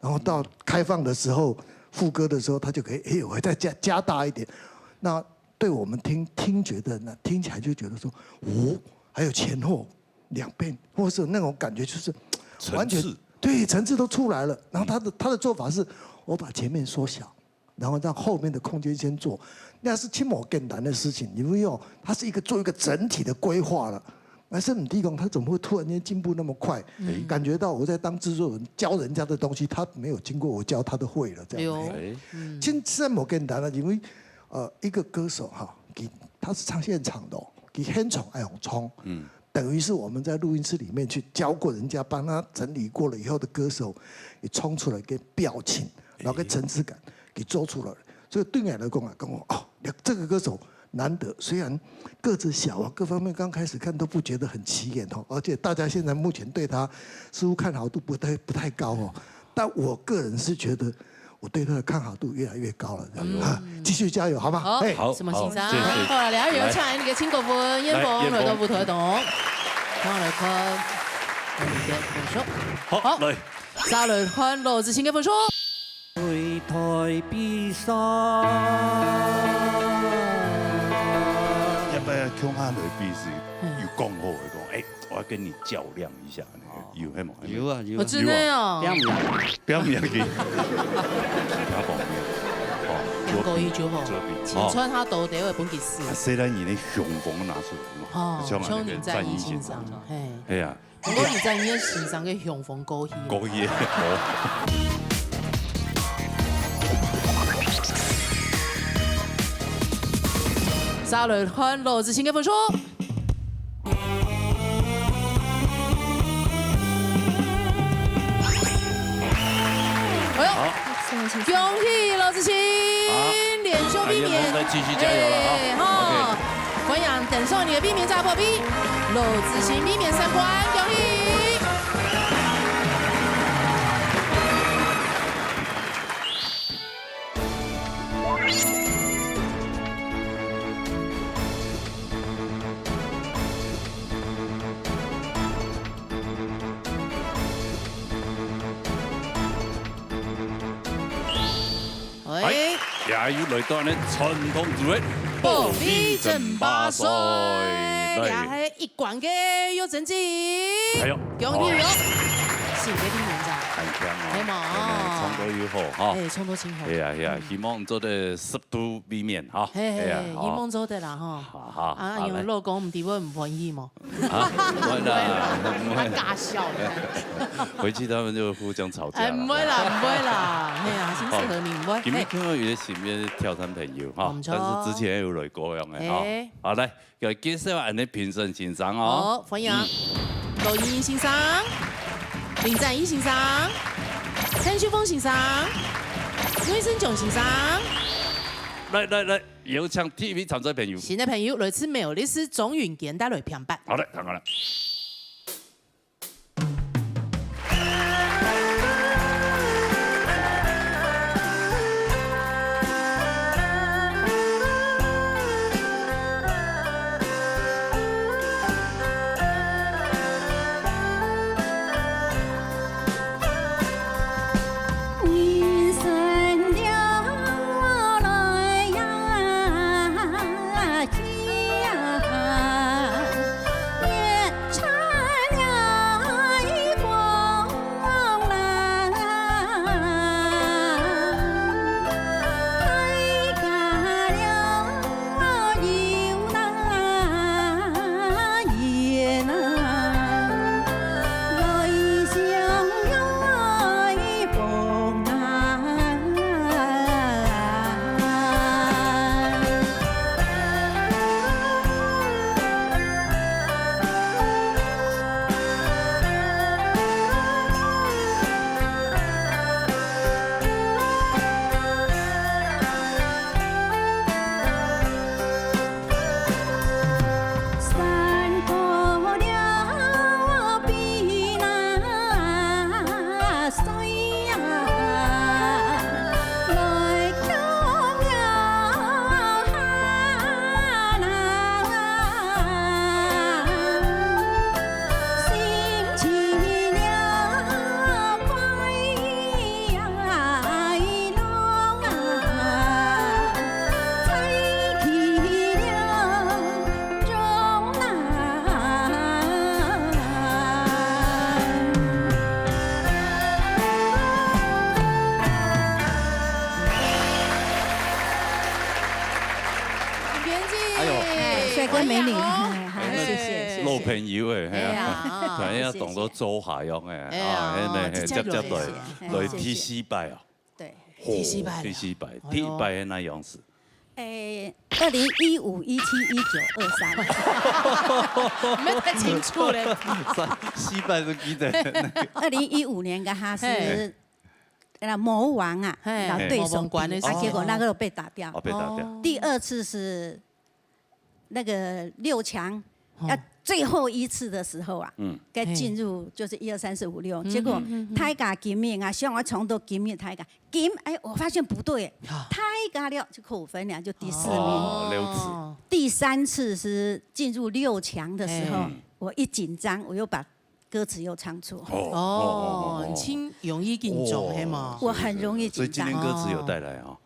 然後到開放的時候，副歌的時候，他就可以，哎，我再加，加大一點。那對我們聽，聽覺的，那聽起來就覺得說，哦，還有前後兩遍，或是那種感覺就是完全，層次。对，層次都出來了。然後他的，他的做法是，我把前面縮小， 然後讓後面的空間先做，那是盡無簡單的事情。你不用，他是一個做一個整體的規劃了。但是你提供他怎麼會突然間進步那麼快？嗯。感覺到我在當製作人教人家的東西，他沒有經過我教他的會了，這樣。哎呦。哎。嗯。真，真無簡單了，因為，呃，一個歌手哈，佢，他是唱現場的哦，佢現場愛用唱，嗯。等於是我們在錄音室裡面去教過人家，幫他整理過了以後的歌手，也唱出來个表情，然後个層次感，給做出來了。所以對我來講啊，跟我，哦，這個歌手難得，雖然個子小啊，各方面剛開始看都不覺得很起眼哦，而且大家現在目前對他似乎看好度不太，不太高哦，但我個人是覺得我對他的看好度越來越高了，這樣。嗯。啊，繼續加油，好嗎？好，嘿。好，什麼欣賞？好，謝謝。好，過來，了，有請你个親國分，來，燕峰，燕峰。來到舞台當中。好，來看，我們的分數。好，好。來。再來看羅志清个分數。擂台比賽。要不要共下來比試？嗯。有講好的講，哎，我要跟你較量一下。 有，係無？有啊，有啊。哦，真的哦。有啊。表面，表面去。其他方面，哦，楊國一就好，作品，哦。穿他兜兜个本事。啊，雖然你的雄風拿出來嘛，哦，像那個像林戰一先生，戰一先生。嘿。哎呀。不過林戰一先生个雄風過去。過去，哦。再來看羅志清个分數。 哎喲，好。恭喜羅志清，好。連續衛冕。啊，燕峰再繼續加油了哈。哎，吼。OK。歡迎登上你的衛冕者寶貝，羅志清衛冕三冠，恭喜！ 喂。哎，也又來到呢傳統組的保利爭霸賽。來。這係一冠个有成績。哎喲，恭喜喲。好。新个衛冕者。很強哦。係嘛？哎，唱歌又好哈。哎，唱歌真好。哎呀，哎呀，嗯。希望做得十度衛冕哈。嘿，嘿，哎呀，好。希望做得啦哈。哈哈，啊，好，來。有老公毋知會毋歡喜無？ 啊，毋會啦，毋會。他尬笑的。回去他們就互相吵架了。哎，毋會啦，毋會啦，嘿啊，心事和平，毋會。今日聽到有些新的挑戰朋友哈，毋錯。但是之前有來過樣的哈。哎。好，來，介紹恁呢評審先生哦。好，歡迎。嗯。羅盈盈先生、林展義先生、陳秀鳳先生、魏生炯先生。來來來，有請第一位參賽朋友。新个朋友來自苗栗市中雲縣，帶來評判。好的，看看來。 哎呦，哎，帅哥美女，欢迎哦。哎，好，谢谢，谢谢。老朋友哎，哎呀，哎呀，突然要懂得周华勇哎，哎呀，啊，哎，哎，接接来，接接来，谢谢，来第四擺啊。对。吼，第四擺啊。第四擺，哎呦。第一擺係哪樣子？哎，二零一五、一七、一九、二三。你们太清楚了。三，四擺是記得那個。二零一五年跟他是，嘿。那魔王啊，嘿，老对手，魔王關的時候。啊，结果那个被打掉。哦，被打掉。哦。第二次是 那个六强，哦。要最后一次的时候啊，嗯。该进入就是一二三四五六，嗯。结果嗯，嗯，嗯。大家金面啊，希望我抢到金面，大家金，哎，我发现不对，啊。大家了就扣分了，就第四名。哦，了解。第三次是进入六强的时候，哎。我一紧张，我又把歌词又唱错。哦，哦，哦，哦，哦。你真容易紧张，哦，嘿嘛？我很容易紧张。所以今天歌词有带来啊？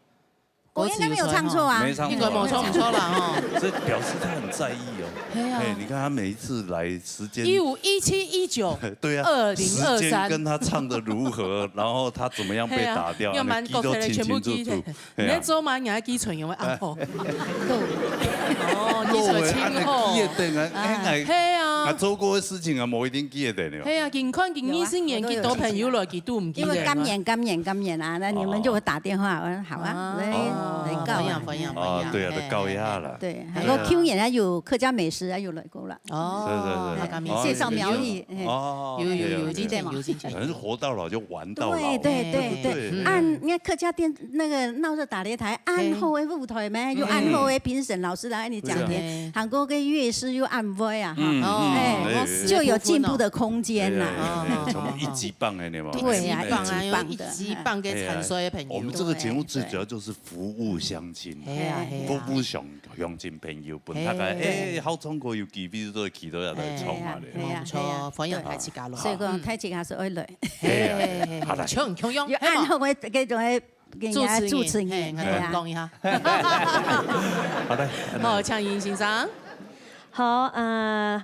我应该没有唱错啊。没唱错啊。应该没唱错啦，吼。这表示他很在意哦。嘿啊。哎，你看他每一次来时间，一五、一七、一九，对啊，二零二三。时间跟他唱的如何，然后他怎么样被打掉，嘿啊，你要蛮你记都清清楚楚。你那周嘛，你还记存有没有？啊，哎。哦。哦，记存清楚。哎，哎，嘿啊。啊，做过的事情啊，无一定记得的哦。嘿啊，你看，你二十年，有啊，几多朋友了，几多毋记得了。因为甘愿，甘愿，甘愿啊，那你们就打电话，哦。我说好啊，啊。来，哦，来告啊。分享，分享，分享。哦，对啊，嘿，都告一下啦。对，对啊。还有Q年啊，有客家美食啊，有来过了。哦，是，是，是。那个美食。介绍苗栗，嘿。哦，有，有，有，OK，OK。有进前，有进前。反正活到老就玩到老。对，对，对，对。对。嗯。暗，你看客家电，那个闹热打擂台，暗后的舞台咩，有暗后的评审老师来给你讲解，对啊。对。韩国跟乐师又暗杯啊，哈。嗯，哦，哎，嗯，哎，就有进步的空间啦。哎，哎，哎，哎，哦。全部一级棒的，你有没有？对啊，一级棒啊，一级棒的。有一级棒给参赛的朋友。哎呀，我们这个节目最主要就是服务乡亲，哎呀，哎呀。服务乡，乡亲朋友，分大家，哎。哎，好唱歌有机会都会去到遐来唱啊嘞。哎呀，哎呀，没错，欢迎大家咯。所以讲，嗯。大家是爱来。哎呀，哎，好来。像，像样，有暗后的，那种的 给人家主持人，主持人，嘿，哎呀。我讲一下。好的。好，请尹先生。好，呃，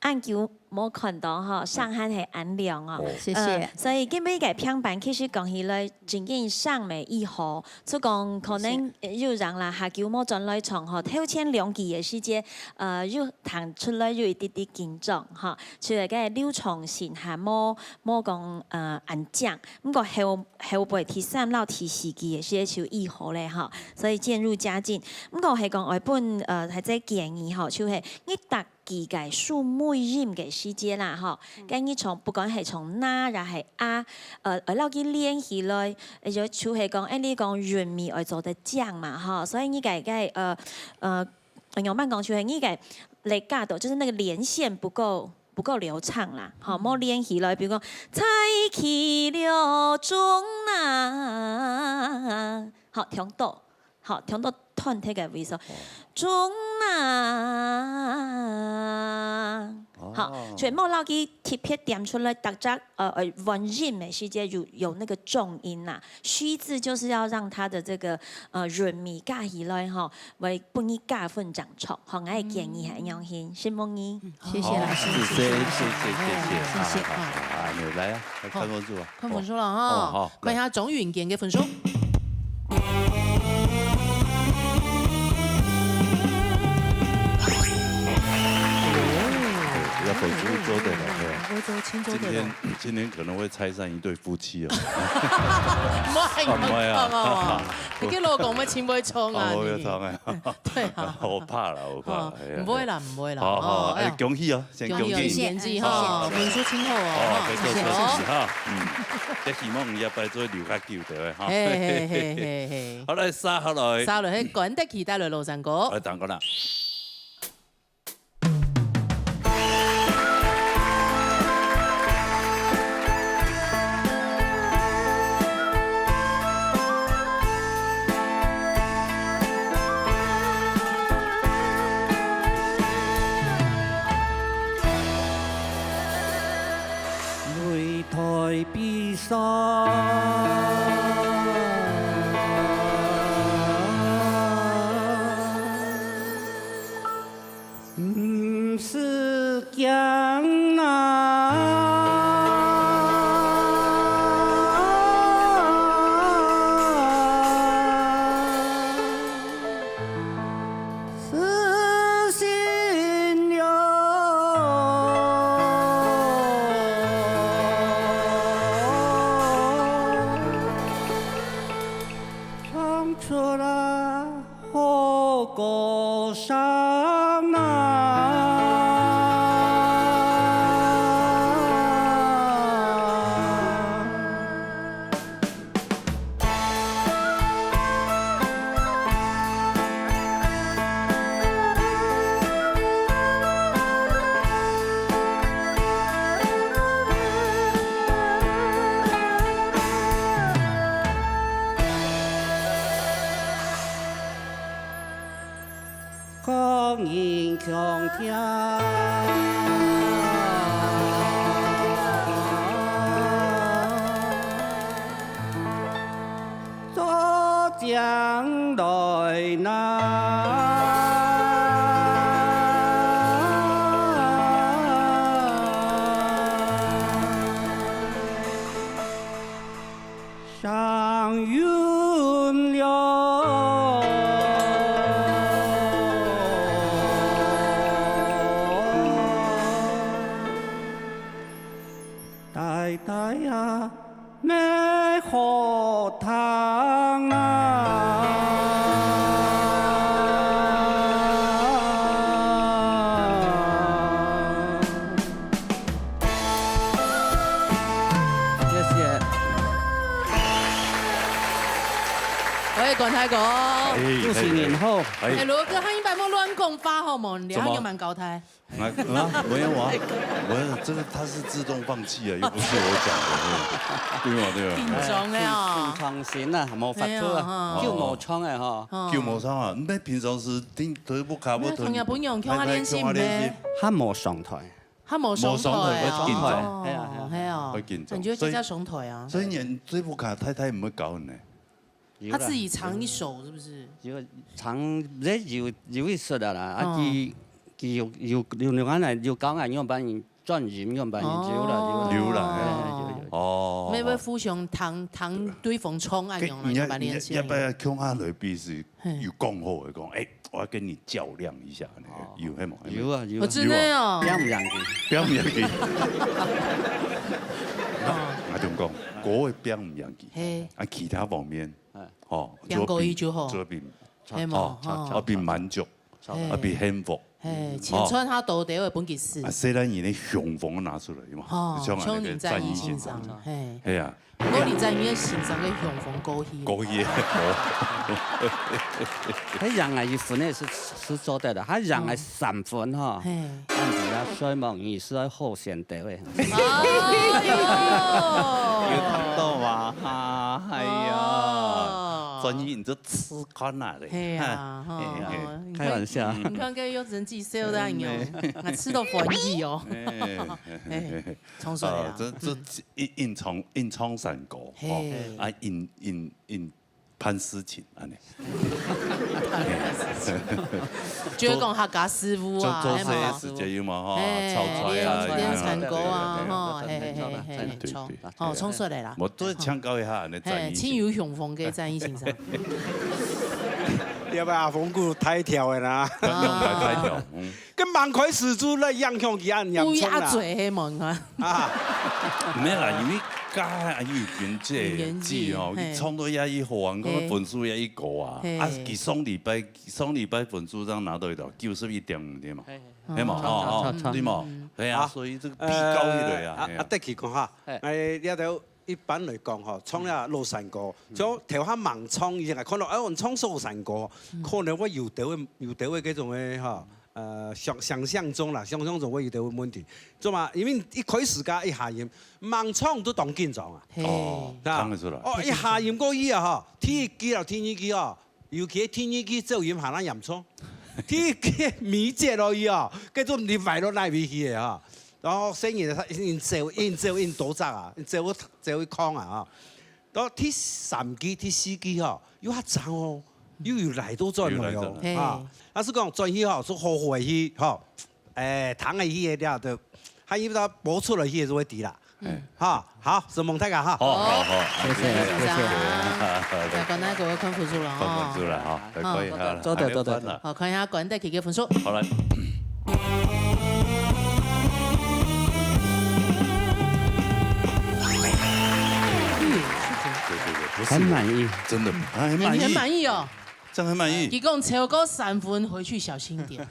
恁久无看到吼，上海系恁靚哦。哦。谢谢。呃，所以今日个评判其实讲起来，真正上美一好，就讲可能，谢谢。呃，有人啦，下久无转来唱吼，头前两句个时节，呃，有听出来有一点点紧张哈，所以个流畅性还无，无讲，呃，恁强。毋过后 后背第三摎第四句个時節就已好咧吼，所以漸入佳境。毋過係講愛分，呃，大家建議吼，就係你逐句个收尾音个時節啦，吼，該你從，不管係從那也係啊，呃，愛摎佢連起來，呃，就，就係講，哎，你講韻味愛做得靚嘛，吼，所以你个，个，呃，呃，仰般講，就係你个legato，就是那個連線不夠，不夠流暢啦，吼，無連起來，比如講，在去了中那，好，聽到。 好，聽到斷忒个位所，中那。好，全部摎佢特別點出來，逐隻，呃，呃，元音个時節有，有那個重音啦。虛字就是要讓它的這個，呃，韻味加起來吼，會分你加分正著。吼，𠊎个建議係恁樣形，承蒙你。謝謝老師，謝謝，謝謝，謝謝，謝謝啊，啊，你來啊，來看分數啊。 看分數了哈，哦，好，看一下鍾允堅个分數。要分數做得了，對吧？今天，今天可能會拆散一對夫妻哦。莫，啊，莫啊。你个老公會真會唱啊，哦，我有唱啊。對啊。我怕了，我怕了，哦，哎呀。毋會啦，毋會啦，好，好，哦，哎，哎呀。恭喜哦。 先恭喜。恭喜，恭喜，哈，分數真好哦，哦，哈，不錯，不錯，謝謝哦。謝謝哈。嗯，這希望你這擺做留較久个哈。嘿，嘿，嘿，嘿，嘿。好，來，續下來。續下來，係關德啟帶來老山歌。來，等下啦。 擂台比賽。毋使驚啊！ 自信了，唱出了好歌声啊！各人共聽。 做將來哪，上雲了。 大大啊，乜好聽啊！謝謝。喂，管大哥。哎，主持人好。哎。哎，羅哥，他一般莫亂講話好無？你還有蠻高抬。 啊，啊，沒有啊，我，這個他是自動放棄啊，又不是我講的，對吧？對吧？緊張的哦。平常心啊，無法度啊，哎呀，哈。救無窗的哈。哦。救無窗啊，你平常時聽，都不卡不吞，那同樣不用，共下練習咩？還無上台。還無上台啊。無上台會緊張。哦，係啊，係啊。係啊。會緊張。你就直接上台啊。所以，所以你最不卡，太太毋會搞你呢。 有啦。他自己唱一首，是不是？有唱，這有，有一首的啦，啊，哦。佢，佢有，有，有，有，有，有教𠊎仰般轉音，仰般有啦，有啦。哦。有啦，嘿。有，有。哦。每位互相聽，聽對方唱，恁樣啦，仰般練習。你，你，你，你，你，共下來比試，嘿。有講好的，講，哎， 我要跟你較量一下，那個，哦。有係無？有啊，有啊。哦，真的哦。拚毋贏佢。拚毋贏佢。哦。𠊎同你講，歌會拚毋贏佢。嘿。啊，其他方面，哎。哦，拚過佢就好。作品，係無？哦，哦。啊，比滿足，嘿。啊，比幸福，嘿，千川下多兜个分佢食。啊，細人仔个雄風拿出來嘛，哦，像恁个个戰役欣賞，像林正英欣賞，嘿。係啊。毋過林正英欣賞个雄風過去。過去。該贏个一分个係，係做得个，該贏个三分吼，嘿。恁樣啊，所以講你係愛好選擇个。哎喲。有聽到嗎？哈，哎呀，哦。戰役你就 試看啊咧。係啊，吼，嘿，嘿，哦，你看，開玩笑。你看這又真濟笑的，哎，哎，哎，我吃到歡喜哦。哎，哎，哎，哎，衝出來啊。啊，這，這，嗯。硬，硬唱，硬唱山歌，嘿。吼，啊，硬，硬，硬辦事情，恁呢。就係講客家師傅啊，做，做這个時節有無，吼，嘿，炒菜啊，練，練山歌啊，有無？吼，嘿，嘿，嘿，嘿，嘿，對，對，對。 哦，衝出來啦。𠊎都請教一下，恁呢嘿，戰役欣賞。親友雄風个戰役欣賞。要不然阿峰哥太跳的啦。用來太跳，嗯。跟蠻開始就來影響佢恁嚴重啦。烏鴉嘴黑門啊。啊。沒啦，因為該還有經濟年紀，哦，嘿。佢唱到也一好，講分數也一高啊。嘿。啊，佢上禮拜，上禮拜分數上拿到幾多？九十一點五對嘛？嘿，嘿。 係嘛，哦，哦，著，著，著。對嘛，嗯。係啊，啊，所以這个比較起來啊，呃，啊，係啊。啊，得去講哈，嘿。哎，這兜一般來講吼，唱這老山歌，嗯。像頭下吂唱以前，看到，哎，𠊎唱老山歌，嗯。可能會有兜个，有兜个這種个哈，呃，想，想像中啦，想像中會有兜个問題，做嘛？因為一開始个一下音，吂唱都當緊張啊。嘿。哦，啊，聽得出來。哦，一下音過去啊哈，第一句啊，第二句啊， 尤其第二句走音還較嚴重，第一句尾節落去哦，該種你歪到哪位去个哈。然後聲音佢硬走，硬走，硬多隻啊，走，走一空啊哈。到第三句、第四句吼，又較爭哦，又有來倒轉來哦，又來轉來。啊，嘿。但係講轉去吼，係好好个去吼， 哎，聽个戲个了，就，還有到播出來戲个就會知啦。嗯。哈，好，承蒙大家哈。好，好，好，謝謝，謝謝。來，觀眾各位看分數了哦。看分數了哈，來看一下，好，做得，做得。還有分啊。好，看一下觀眾个分數。好，來。嗯，是的。對，對，對，不是。很滿意。真的，還很滿意。你很滿意哦。 這樣很滿意。佢講超過三分回去小心點。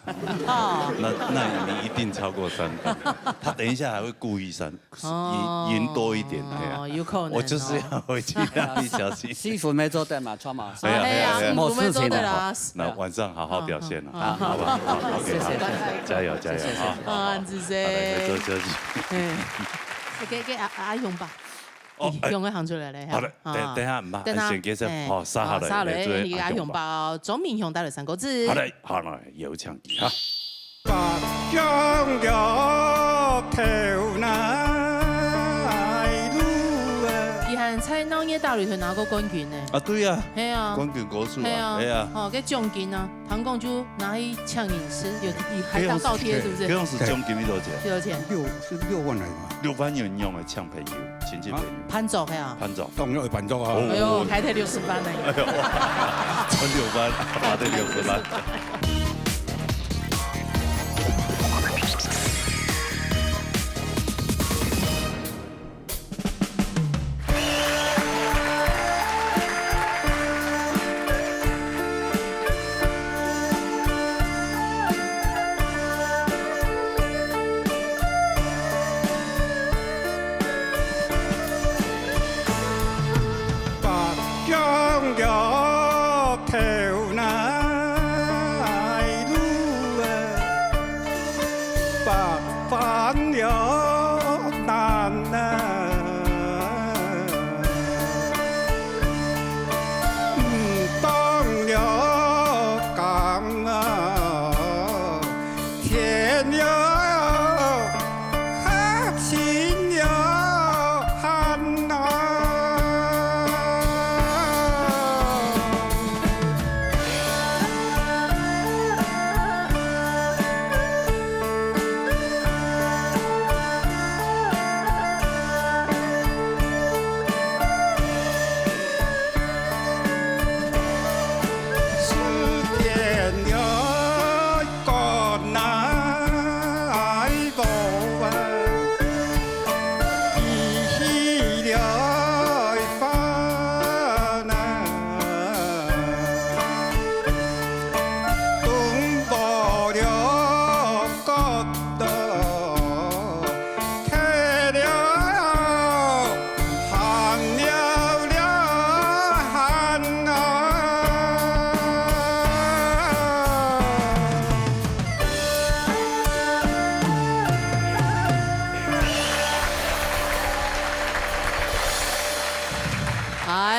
哦。那，那你一定超過三分。他等一下還會故意三，哦，贏，贏多一點，哎呀。有可能哦。我就是要回去讓你小心。四分無做得嘛，著嘛。哎呀，哎呀，哎呀。無事情的。那晚上好好表現了，好，好，好吧？好，OK，謝謝，好，謝謝。加油，加油，謝謝，謝謝。好，好，好。啊，謝謝。好，來，再做休息。嗯。給，給阿，阿勇吧。 哦，哎。用个行出來咧，好了，哈。等，等下，毋怕，等下，先介紹，哎，哦，續下來，好，續下來，來，做，你个阿雄包，鍾明雄帶來三個字。好嘞，好嘞，有請佢哈。佢還在鬧熱大禮堂拿過冠軍呢。啊，對啊，係啊，冠軍歌手啊，係啊，係啊。哦，該獎金啊。 聽講就拿去請人食，有，有，還搭高鐵，是不是？這樣是獎金幾多錢？幾多錢？六，是六萬來嘛。六萬元用來請朋友，親戚朋友。啊？伴奏係啊？伴奏。當然有伴奏啊。哦。哎喲，開忒六十萬了。哎喲，哇，賺六萬，花忒六十萬。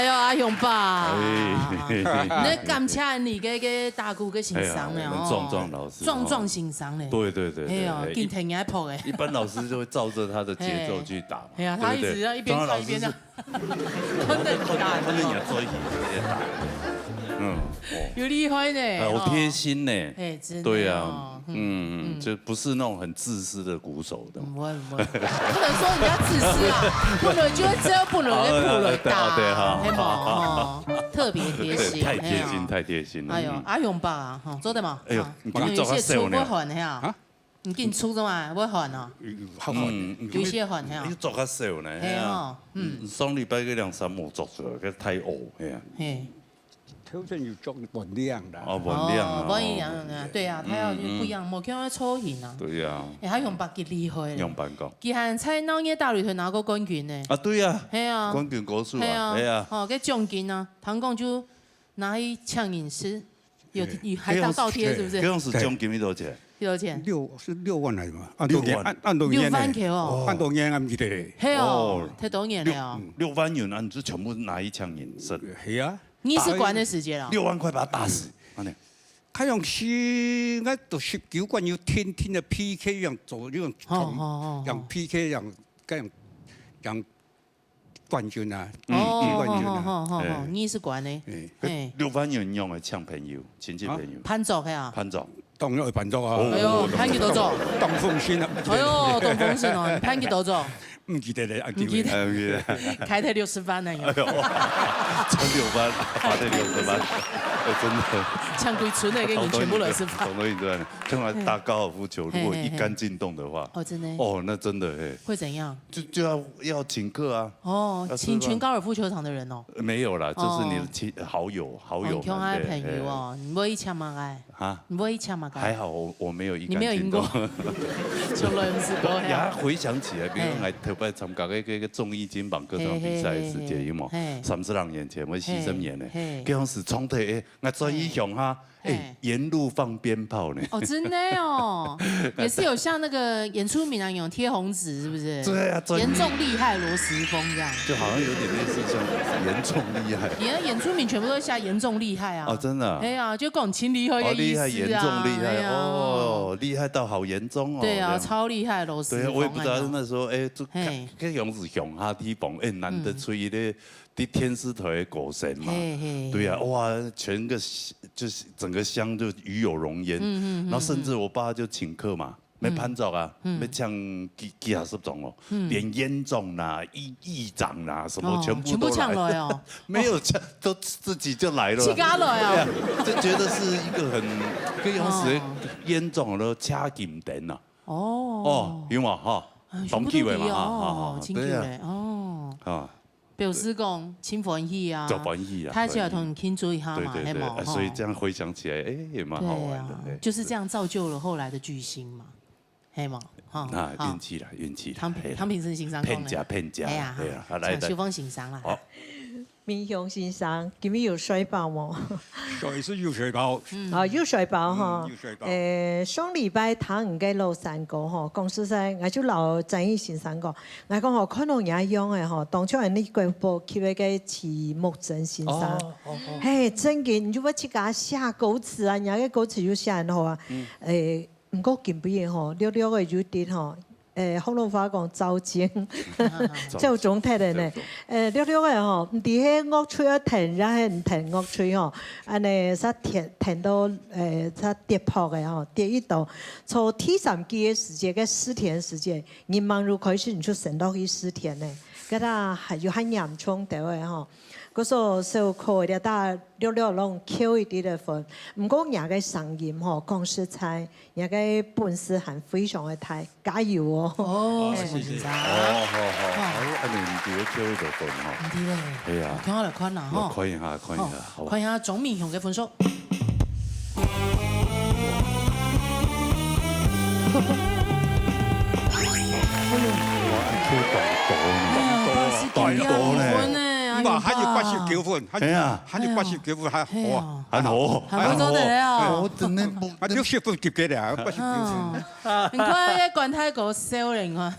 哎呀，阿雄伯，哎。你感謝你个，个大姑个先生呢，哎呀，我们哦。壮壮老师，壮壮先生呢。对，对，对，对，哎呀，哎，今天也破哎。一般老师就会照着他的节奏去打嘛，哎呀，对不对？他一直要一边看一边这样。壮壮老师是，他们也做一起也打。嗯，哦。有厉害呢，哎，好贴心呢。哦。哎，真的对啊，哦，嗯，嗯，嗯。就不是那种很自私的鼓手的。嗯，我，我，不能说人家自私啊，不能，就只有不能给不能打，哦，对，对，对，好，嘿嘛，好，好。哦，特别贴心，对，太贴心，嘿啊。太贴心了，哎呦，嗯。阿雄伯啊，哈，做得嘛？哎呦，啊，你给我做个手呢。你有一些出不汗的啊？啊？你给你出的嘛，不汗哦。嗯，好汗。嗯，有一些汗，嘿啊。你做个手呢，嘿啊。嘿哦，嗯。嗯，上礼拜个两三毛做出来，个太恶，嘿啊。嘿。 头先有做半量啦。哦，半量啊，哦，半量啊，哦，对啊，他要不一样，嗯，嗯，嗯。无看到造型啊。对呀。哎，他用别个厉害咧。用别个。佢還在鬧熱大擂台拿過冠軍呢。啊，对呀。嘿啊。冠軍歌手啊，嘿啊。嘿啊。哦，該獎金啊，聽講就拿去請人食，有，嘿。有，還當倒貼，是不是？這樣是獎金幾多錢？幾多錢？六，是六萬來嘛？啊，六萬。六萬。按，按六萬呢。六萬塊哦。按六萬啊，毋記得咧。嘿哦，哦。忒多年了哦。六，嗯，六萬元啊，你就全部拿去請人食。嘿啊。 二十關个時間啊。六萬塊把他打死，按呢。開用時，𠊎到十九關有天天个P K，用做，用，好，好，好，好。用P K，用，用，用冠軍啊，哦，冠軍啊。好，好，好，好，哎。二十關呢？哎。嘿。六萬元用來請朋友，親戚朋友。啊，伴奏个啊？伴奏。 當然會伴奏啊。哦，哎喲，伴幾多奏？當風神啊。哎喲，當風神哦，你伴幾多奏？毋記得咧，啊，毋記得。哎，毋記得。開忒六十萬呢，哎喲，賺六萬，花忒六十萬，哎，真的。像規村个，跟你全部都是吧？懂懂意思吧？将來打高爾夫球，嘿，如果一桿进洞的話，嘿，嘿，嘿。哦，真的。哦，那真的，嘿。会怎样？就，就要，要请客啊。哦，要吃饭。请全高尔夫球场的人哦。没有啦，就是你的亲，哦。好友，好友们，哦，你看他的朋友哦，对，嘿。你不会一枪吗？哎。 哈？你不会抢嘛？还好我，我没有一你没有赢过，杆进洞。从来不是过呀。我，呀，回想起来，比如哎。讲，头擺参加个，个，个综艺金榜歌唱比赛个时节，嘿，嘿，嘿，有无？嘿。三十零年前，我四十年呢。嘿，嘿。该样子从头，哎，我转一想哈，嘿。哎，沿路放鞭炮呢。哦，真的哦，也是有像那个原住民啊，有贴红纸，是不是？对啊，转一严重厉害罗时丰这样。就好像有点类似像严重厉害。你的原住民全部都是下严重厉害啊。哦，真的啊。哎呀，就讲清理好一个意思啊。哦，厉害，严重厉害，哎呀。哦，厉害到好严重哦，对啊，这样。超厉害，罗斯对啊，我也不知道那时候，哎，就看，嘿。看样子乡下地方，哎，难得出一个，嗯。在电视台的歌星嘛。嘿，嘿，对啊，嘿。哇，全个就是整个乡就与有荣焉。嗯，嗯，嗯，然后甚至我爸就请客嘛， 没伴奏啊，嗯。没抢吉，吉他是种哦，嗯。连院长啦、议，议长啦，什么哦，全部都来。全部抢来哦。没有抢，都自己就来了啦。自家来哦。对啊，就觉得是一个很，可以用词，哦。院长都请金灯啊。哦。哦，有嘛哈？啊，全部都当地位嘛，哈，哈，哈，哦，真对啊。哦。啊。 表示讲，真欢喜啊。就欢喜啊，他就要同你庆祝一下嘛，欢喜。对，对，对，嘿无，哎，所以这样回想起来，哎，也蛮好玩的，对啊，哎。就是这样造就了后来的巨星嘛，嘿无，哈，那运气啦，好。运气啦，唐平，嘿啦。唐平生先生讲的。骗家，骗家，哎呀，哎呀，好，来，来。抢秋风先生啦。好。明雄先生，今日有睡饱无？睡是有睡饱。嗯。啊，有睡饱哈。嗯，有睡饱。诶，上礼拜听你个老山歌吼，讲实在，我就老张毅先生讲， 𠊎讲吼，看到若样个吼，當初恁呢个報級个个徐木珍先生，哦，哦，哦。嘿，真个，你就要自家寫歌詞啊，人家个歌詞又寫恁好啊。嗯。誒，毋過今晡日吼，略略个有一滴吼，誒，福佬話講燥精，燥，燥中忒个呢。燥中。誒，略略个吼，毋知係樂趣愛停，也係毋停樂趣吼，恁呢煞停，停到，誒，煞跌破个吼，跌一度。從第三季个時節，个失田時節， 人忙碌開始，你就升到去四天呢，該搭還有還嚴重个吼。故所小可个，該搭略略攏扣一滴个分。毋過若个聲音吼，講實在，若个本事還非常个大，加油哦！哦，謝謝。哦，好，好，好。哎，恁呢毋知扣一滴分吼。毋知咧。哎呀。看下來看啦，吼。看一下，看一下，好。好吧。看一下鍾明雄个分數。 哇，你扣當多呢。哎呀，八十點呢。啊，還有八十九分，還有，哎呀。還有八十九分，還好啊。係啊。還好。還不錯的了。哎，我真的不，啊，六十分及格了，八十九分。嗯，你看那個關太哥笑了，你看。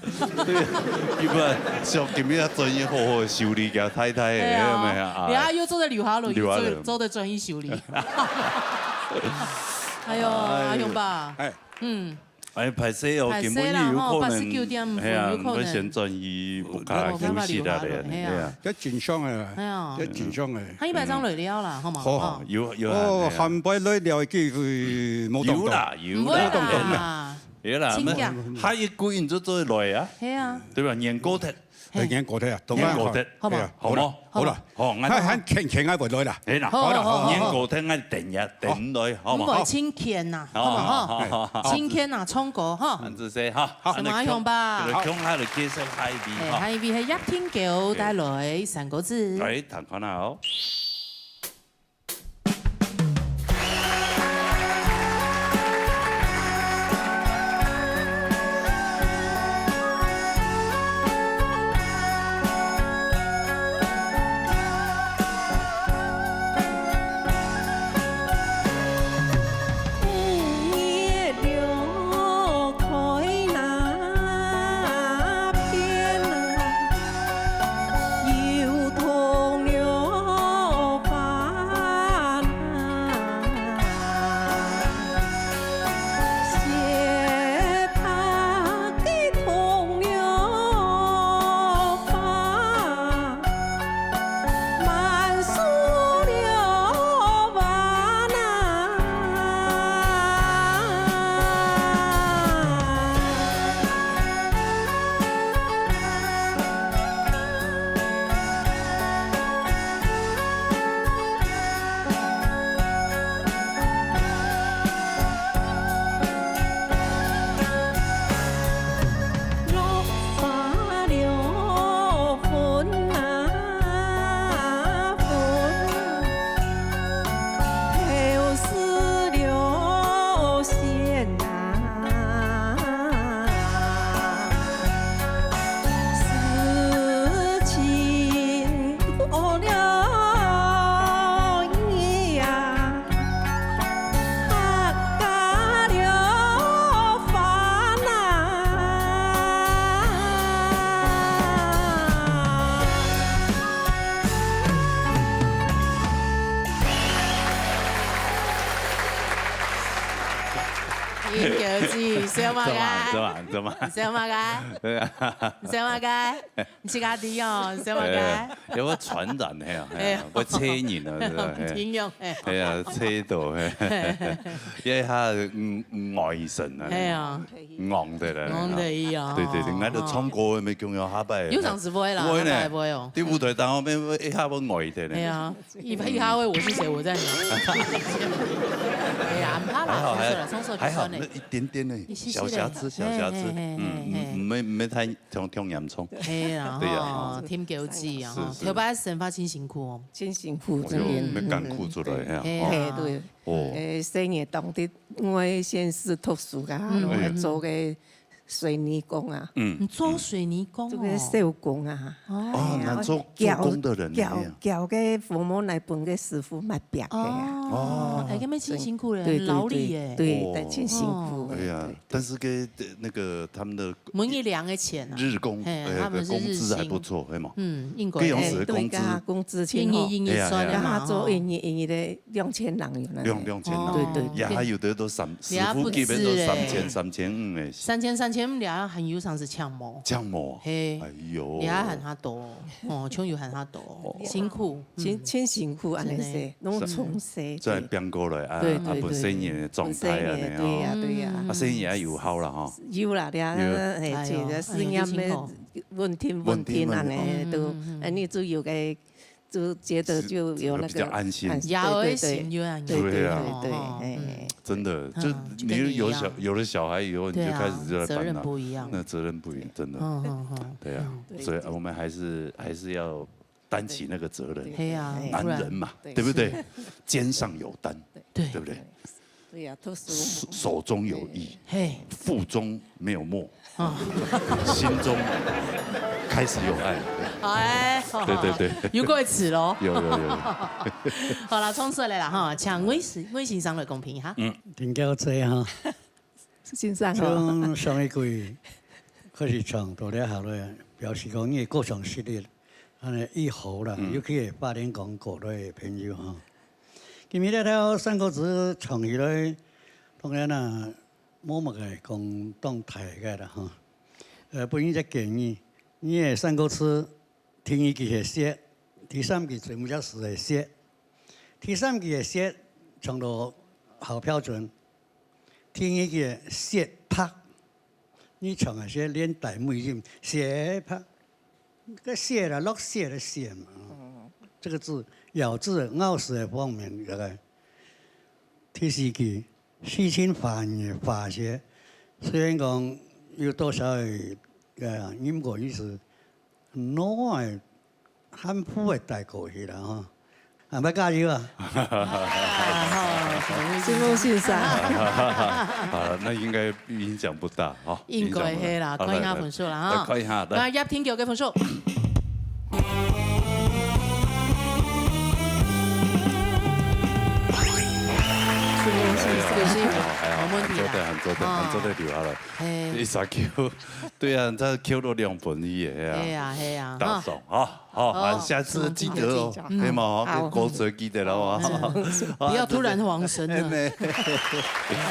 對，佢本來想今日專業好好修理佢太太的，哎呀，有沒有啊？然後又做得留下來，留下來。做，做得專業修理。哎呦，哎呦。阿雄爸，哎。嗯。 哎，歹勢哦，歹勢啦，今晡日有可能，吼，八十九點五分，係啊，有可能。會先轉去屋下休息啦，係啊。係啊。這正常个，係啊。這正常个。還有一擺正來尞啦，好無？好。哦，有，有啊，哦，係啊。下擺來尞个機會無當多。有啦，有啦，毋會啦。無當多啦。有啦，請假。那下一季你就做來啊，係啊。對吧？年過忒。 哎，年過忒啊，年過忒。好無？係啊，好無？好啦，好啦。好，𠊎還，還，還輕輕个會來啦。係啦，好啦，好，好，好。年過忒，𠊎等一下，等來，好無？毋會，請謙吶，好無？好，好，好，好。請謙吶，唱歌哈。恁仔細哈。好。先馬上吧。共下來介紹下一位哈。哎，下一位係葉天狗帶來《山歌子》。來，聽看啊哦。英格子，笑麼个？做麼？做麼？做麼？你笑麼个？對啊。你笑麼个？你自家知哦，你笑麼个？哎，有沒有傳染？係啊，係啊，哎呀。會吹人啊，是吧？哎呀。聽用，哎。哎呀，吹到，哎。因為他，嗯，嗯，外省啊。哎呀。戇的了。戇的一樣。對，對，對，哦，𠊎都唱歌，哦。沒共樣，下擺。有常時會啦，會呢。下擺會哦。對舞台當中，一下會呆的呢。哎呀。 一，一下會我是誰，我在哪？哎呀，毋怕啦，還好，還好，重說了，重說了，還好，就算了。那一點點而已，一息息而已。小瑕疵，小瑕疵。嘿，嘿，嘿，嗯，嘿，嘿。嗯，毋會，毋會太，太，太嚴重。係啊，對呀，吼，哦。添糾結啊，吼，是，是。頭擺生活真辛苦哦。真辛苦，哎喲，真的。愛艱苦出來，嗯。嘿啊。嘿，對。哦。呃，細人當中，𠊎先生讀書啊，嗯。然後做个 水泥工啊。嗯。你做水泥工哦？做个手工啊。哦。哦，哎呀，那做，做工的人呢？攪，攪个粉末來分个師傅買餅个啊。哦。哦。哎，該邊真辛苦嘞，對，對，勞力耶。對，對，哦。但真辛苦。哦。哎呀，對。但是跟那個他們的每一兩个錢啊。日工，嘿，哎，他們是日薪。工資還不錯，係嘛？嗯，應該。該樣子的工資。哎，對啊，工資真好。一日一日算的嘛，哎呀，哎呀。吼。然後做一日一日的 兩千人有那個。兩，兩千人。哦。對，對，對。也還有的都三，師傅基本都三千、也不止欸。三千五的。三千、三千五了，還有常時請無？請無？嘿。哎喲。也還較多，哦，像有還較多，哦。辛苦，真，嗯。真辛苦，恁樣說，真的。攏從細。再變過來啊，對，對，啊，分細人的狀態啊，對，對，對。分細人，對呀，對呀。嗯。啊，細人也有效啦，吼。有啦，對啊，有。嘿，哎喲，這個事業的哎喲，真辛苦。穩定，穩定，穩定，恁樣，嗯，嗯，都，嗯，嗯。恁樣就有個 就覺得就有那個比較安心。安心，也會心有安心。對，對，對，對，對，對，哦，哎，嗯。真的，就嗯，就跟你一樣。你有小，有了小孩以後，你就開始就在煩惱，對啊，責任不一樣。那責任不一樣，真的。嗯，嗯，嗯，對啊，嗯。所以我們還是，還是要擔起那個責任。對，對，對。哎呀，男人嘛，不然，對不對？是。肩上有擔，對。對不對？對呀，特殊。手，手中有藝，嘿。腹中沒有墨。 啊。心中可開始有愛。哎，對對對，有過一次咯。有有有有。好啦，衝出來啦哈，請魏先，魏先生來公平哈。嗯，真高興哈。先生好。像上一季開始唱到了後來，表示講你个歌唱實力，安尼以後啦，尤其係花蓮講過來个朋友哈。今日這條山歌子唱起來，當然啦，無麼个講當大个啦哈。呃，分你一個建議，你个山歌詞 第二句係舌，第三句最尾隻字係舌。第三句係舌，唱到好標準。第二句係舌白，你唱个係連帶尾音，舌白，个舌啦，落雪个雪嘛。這個字咬字咬字个方面，這個第四句，詩情畫意个畫寫，雖然講有多少个，呃，音過意思， 老个，含糊个帶過去啦吼。啊，愛加油啊！辛苦先生。啊，那應該影響不大哈。應該係啦，影響不大。看一下分數啦哈。好，來，來，看一下，來。看葉天橋个分數。辛苦先生。哎呀，無問題啦。還做得，還做得，還做得留下來。哦。嘿。一下Q，對啊，這Q都兩分一个，哎呀。係啊，係啊，打爽啊。 好，好，啊，下次記得哦，記得，記得。可以嗎？好。跟國哲記得了哦。嗯。不要突然往生了。哎，沒。啊，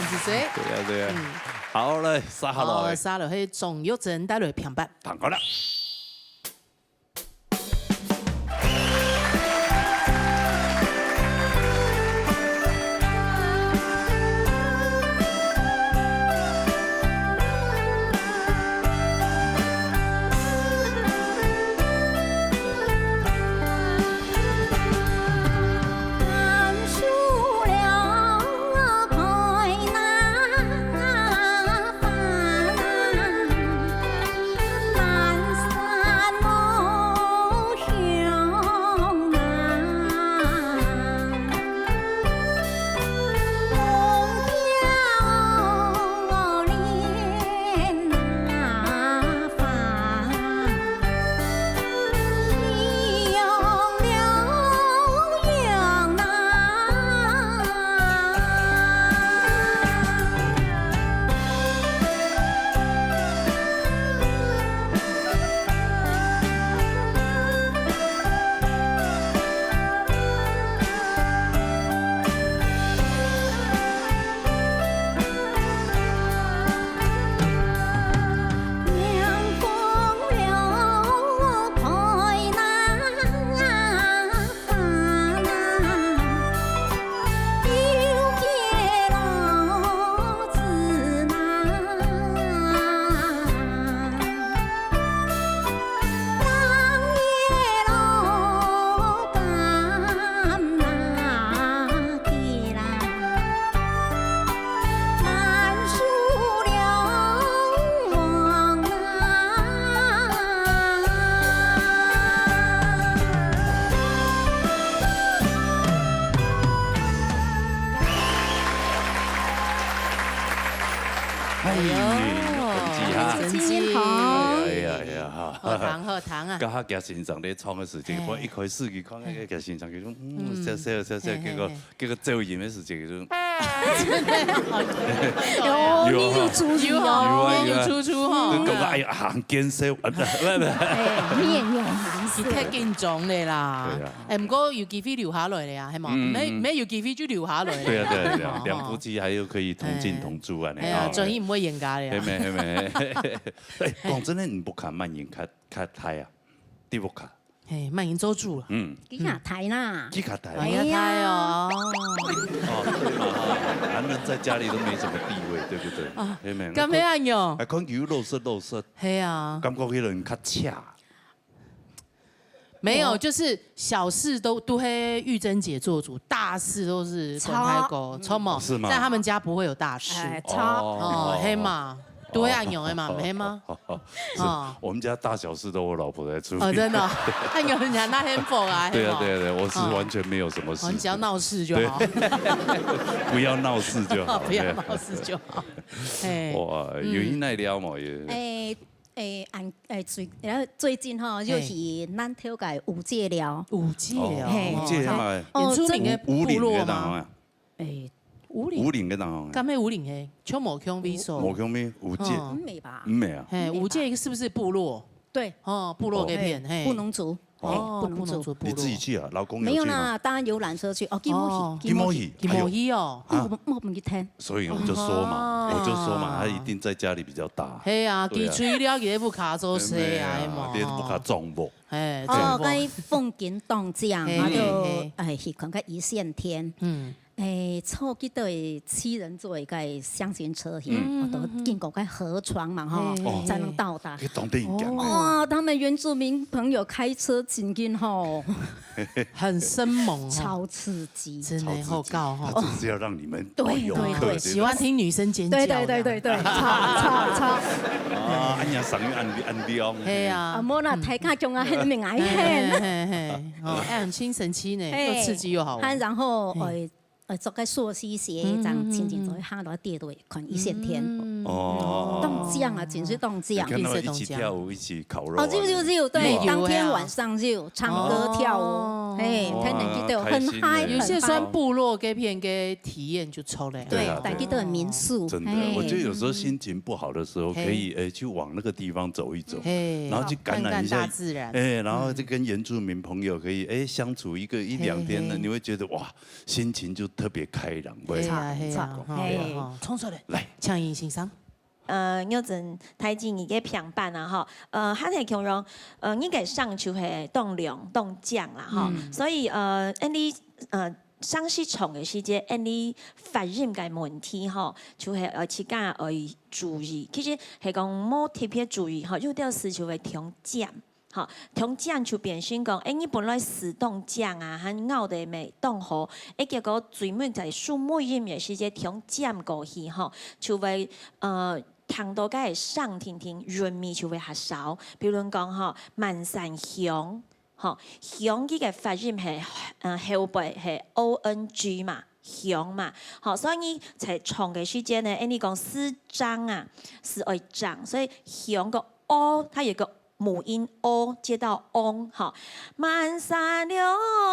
是誰？對呀，對呀。嗯。好，來，續下來。好，續落去鍾玉珍帶來評判。聽過了。哎喲，哎喲，成績哈。成績好。哎呀，哎呀，哎呀，哈。好聽，好聽啊。剛剛葉先生在唱个時間，哎。我一開始佢看那個葉先生，佢說，嗯，嗯。笑笑笑笑，嘿，嘿，結果，嘿。結果走音个時間，佢說，有，有哈。你有出息哦。有啊，有啊。有出出哈。就感覺，哎呀，很見笑，啊，不，不，不。哎，你也有。佢太緊張了啦。對啊。哎，不過有機會留下來了呀，係嘛？嗯，嗯，嗯。沒，沒有機會就留下來了。對啊，對啊，對啊，哦。兩夫妻還有可以同進同出啊，哎。哎呀，哦。轉去毋會冤家了呀。係咩，係咩。哎，講真个，你屋下麼人較，較大啊？你屋下？嘿，麼人做主啊？嗯。佢較大啦。佢較大。哎呀，哎呀。大哦。哦，對嘛，哈，男人在家裡都沒什麼地位，對不對？啊，係咩？敢會恁樣？還看佢老實老實。係啊。感覺佢人較恰。 沒有，哦。就是小事都，都係玉珍姐做主，大事都是滾開鍋，著無？是嗎？在他們家不會有大事。哎，著。哦。哦，係嘛，都會恁樣个嘛，哦。係嘛？是，哦。我們家大小事都我老婆在處理。哦，真的哦，恁樣人家那幸福啊，對啊，係嗎？對啊，對啊，我是完全沒有什麼事。哦，你只要鬧事就好。對。不要鬧事就好。不要鬧事就好。嘿。哇，嗯。有人來了嘛，也。哎，誒，恁，誒，最，呃，最近吼，嘿。又是南投个五界寮。五界寮，哦，嘿。五界嘛，哦，原住民的部落嗎？五，五嶺个地方啊。誒，五嶺。五嶺个地方啊。敢係五嶺个？就無共位所。無共位，五界。哦。毋係吧？毋係啊。嘿，五界是不是部落？對。哦，部落該片，嘿，嘿。布農族。哦，嘿，布農族。布農族部落。你自己去啊？老公有去嗎？沒有啦，當然遊覽車去。哦，金毛魚，哦。金毛魚。金毛魚哦。啊。我，我沒去聽。 所以我就說嘛，哦。我就說嘛，他一定在家裡比較大。係啊，對啊。佢吹了，佢在屋下做事啊，對啊，係無？佢在屋下種屋。哎，哦，種屋。該風景當靚，嘿，啊，就，嘿，嘿。哎，去看个一線天。嗯。哎，坐幾多个七人座个箱型車，嗯，我都經過該河床嘛，吼，嘿，嘿，才能到達。嘿。哦，他們原住民朋友開車真緊吼。 很生猛哦。超刺激。真的，超刺激。好搞哦。他就是要讓你們，對，哦，有對，客，對。喜歡聽女生尖叫。對，對，對，對，對，超，超，超。啊，恁樣聲音恁，恁亮。係啊。啊，無啦，大家共下喊名啊，喊。嘿，嘿，嘿，嘿。哦，哎，很神奇呢，嘿。又刺激又好玩。啊，然後，嘿。呃，呃，做个溯溪鞋，嗯，這樣輕輕走，嗯，嗯。下落跌落，看一線天。嗯。哦。當靚啊，真是當靚。你看他們一起跳舞，一起烤肉啊。哦，就，就，就，對，有啊。當天晚上就唱歌跳舞，哦。嘿，哦，看人家都很嗨，開心欸。很嗨。有些算部落該片个體驗就出來。對，對啊，對。大家都很民宿，真的，嘿。我覺得有時候心情不好的時候，嘿。可以，欸，去往那個地方走一走，嘿。然後去感染一下，看看大自然。欸，然後就跟原住民朋友可以，欸，相處一個，一兩天呢，嘿，嘿。你會覺得，哇， 心情就特別開朗，會。係啊，係啊，吼，係啊。吼，衝出來。來。請尹先生。呃，玉珍大姊你个平板啊，吼，呃，還係共樣，呃，你个聲就係當亮、當靚啦，吼。嗯。所以，呃，恁呢，呃，上次唱个時節，恁呢發音个問題，吼，就係，呃，自家愛注意。其實係講無特別注意，吼，有兜時就會忒尖。 吼，忒尖就變成講，欸，你本來係當靚啊，還咬得乜當好，欸，結果最尾在收尾音个時節忒尖過去，吼，就會，呃，聽到該个聲定定，韻味就會較少。比如講，吼，滿山香，吼，香佢个發音係，呃，後背係O N G嘛，香嘛。吼，所以你在唱个時節呢，欸，你講係張啊，係愛張，所以香个O，它有一個 母音O接到翁，吼，滿山了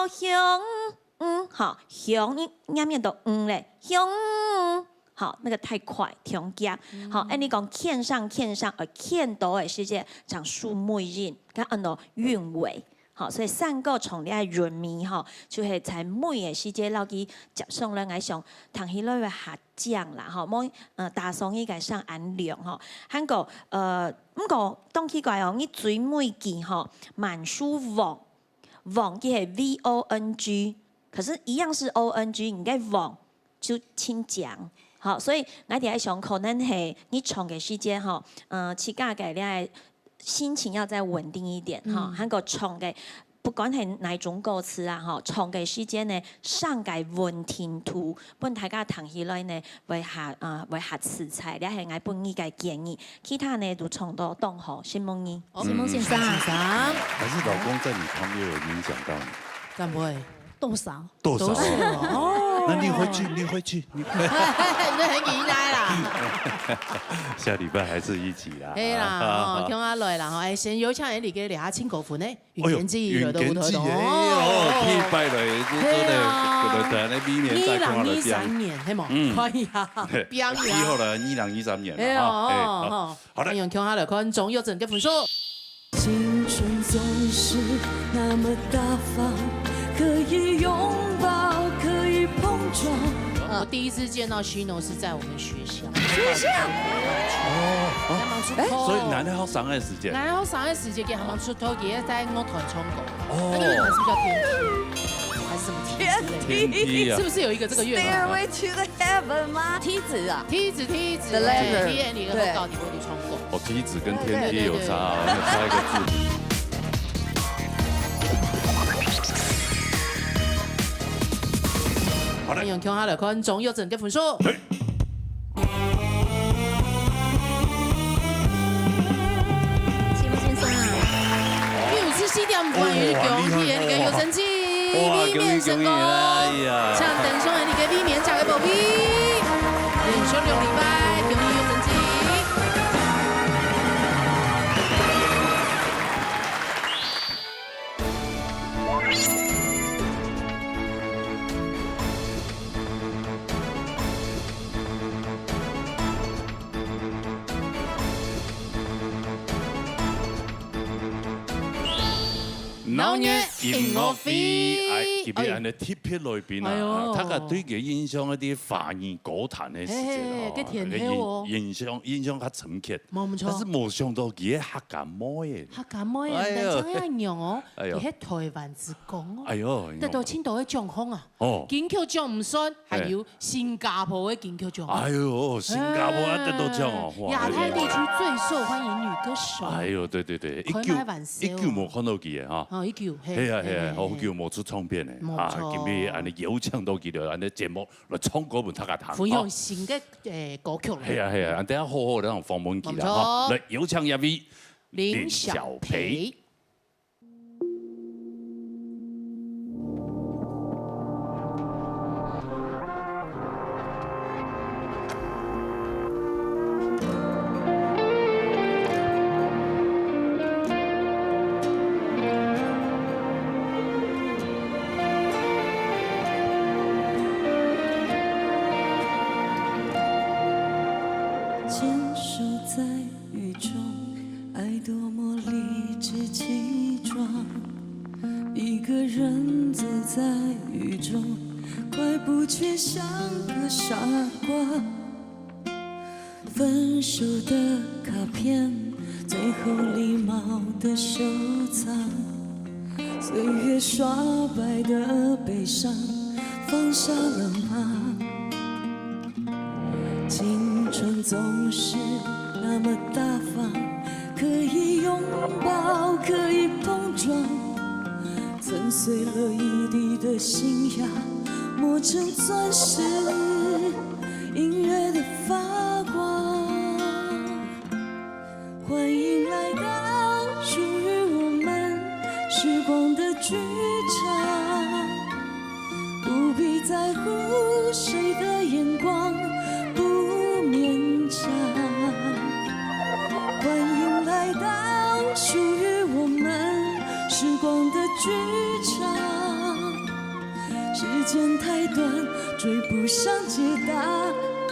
香，嗯，吼，香，你，你念到嗯咧，香，吼，那個太快，忒急，吼，嗯。恁呢講，欠上，欠上，呃，欠到个時節，像收尾音，該安到韻尾，吼，所以山歌唱這个韻味，吼，就係在尾个時節，摎佢接上來，𠊎想聽起來會較 靚啦，吼，無，呃，打爽一個上安良，吼。還過，呃，毋過當奇怪哦，你最尾句吼，滿樹翁，翁佢係V O N G，可是一樣是O N G，你个翁就盡靚，吼，所以𠊎在想，可能係你唱个時節吼，呃，自家个這個 心情要再穩定一點，嗯。哈，還過唱个，不管係哪一種歌詞啊，哈，唱个時間呢，聲个穩定度，分大家聽起來呢，會較，呃，會較自在。這係𠊎分你个建議，其他呢都唱到當好，承蒙你。哦，承蒙先生。承蒙先生。還是老公在你旁邊有影響到你？敢會？多少？多少？都是哦。那你回去，你回去，你你很依賴啦。下禮拜還是一起啦。係啦，吼，共下來啦，吼，欸，先邀請𠊎俚个這下親哥分呢，哎喲，允賢姊來到舞台上。允賢姊，哎喲，哦。第一擺來，就做得，係啊。就來台灣的美眉再看了，二零二三年，係無？嗯。可以啊，嘿，表演。以後了，二零二三年了，哎喲，哈，哎，好。吼。 好的。恁樣共下來看鍾玉珍个分數。青春總是那麼大方，可以擁抱，可以碰撞。我第一次見到Shino是在我們學校。學校？哦，還蠻出頭。所以你還好上个時間？還好上个時間，佢還蠻出頭，佢在樂團唱歌。哦。那你們是比較偏題，還是什麼題之類的？偏題啊。是不是有一個這個樂團？Stairway to the Heaven 嗎？梯子啊。梯子，梯子，The Ladder。哎，T N 你跟我搞，對。你跟我唱歌。 哦，梯子跟天梯有差哦，對，對，對，對。差一個字。好的。恁樣共下來看鍾玉珍个分數。嘿。請問先生啊。六十四點五，恭喜你个玉珍姊。 哇，美眉成功。恭喜恭喜，哎呀。請登上𠊎俚个美眉姐个寶貝，連續兩禮拜，恭喜玉珍姊。音樂會，哎，今日恁呢特別來賓啊，哎喲。啊，大家對佢印象一啲華語歌壇个時節哦，嘿嘿，个天后哦。个印，印象，印象較深刻。無，無錯。但是無想到佢係客家妹仔。客家妹仔，哎喲。但係恁樣哦，哎喲。佢係台灣之光哦。哎喲，得到盡多个獎項啊。哦。金曲獎毋算，還有新加坡个金曲獎。哎喲，新加坡還得到獎哦，哎，哇，亞太地區最受歡迎女歌手。哎喲，對對對，一久，開麼个玩笑。一久無看到佢个哈。哦，一久，嘿，係啊係啊，嘿嘿嘿。好久無出唱片个，無錯。啊，今日恁呢邀請到佢來，恁呢節目來唱歌分大家聽，分享新个，吼。誒，歌曲啦。係啊係啊，等下好好來訪問佢啦，無錯。吼。來，邀請一位林小培。林小培。 牵手在雨中，爱多么理直气壮。一个人走在雨中，快不去像个傻瓜。分手的卡片，最后礼貌的收藏。 岁月刷白的悲伤，放下了吗？青春总是那么大方，可以拥抱，可以碰撞。粉碎了一地的信仰，磨成钻石，隐约的发光。 欢迎来到属于我们时光的剧场，不必在乎谁的眼光，不勉强。欢迎来到属于我们时光的剧场，时间太短，追不上解答，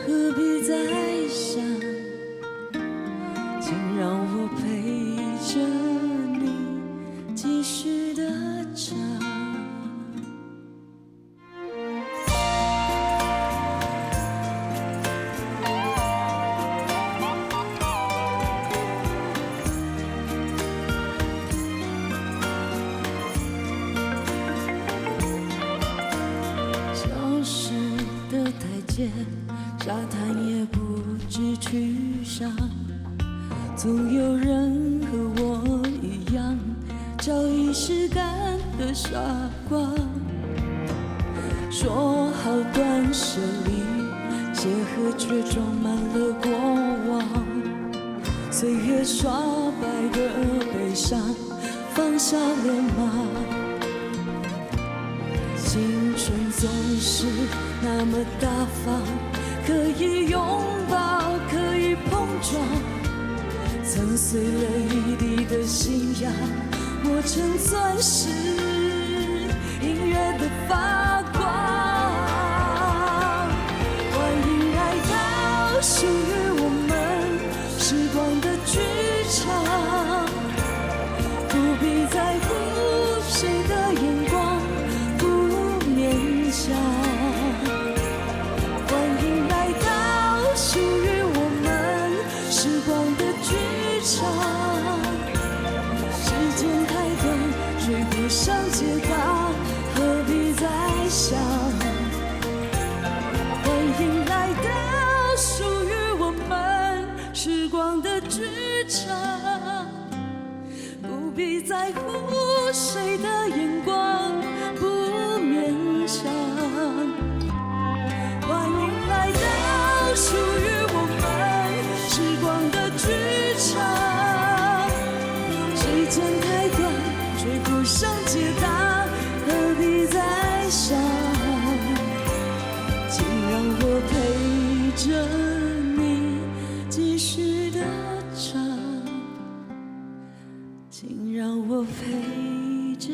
何必再想？ 请让我陪着你继续地唱。 沙滩也不知去向，总有人和我一样，早已是干的傻瓜。说好断舍离，鞋盒却装满了过往。岁月刷白的悲伤， 放下了吗？青春总是那么大方，可以拥抱，可以碰撞，粉碎了一地的信仰，磨成钻石，隐约的发光。欢迎来到属于我们 时光的剧场，不必在乎谁的眼光，不勉强。欢迎来到属于我们时光的剧场，时间太短，追不上解答，何必再想？欢迎来到属于我们 时光的剧场，不必在乎谁的眼光，不勉强。欢迎来到属于我们时光的剧场，时间太短，追不上解答，何必再想？ 请让我陪着你继续地唱，请让我陪着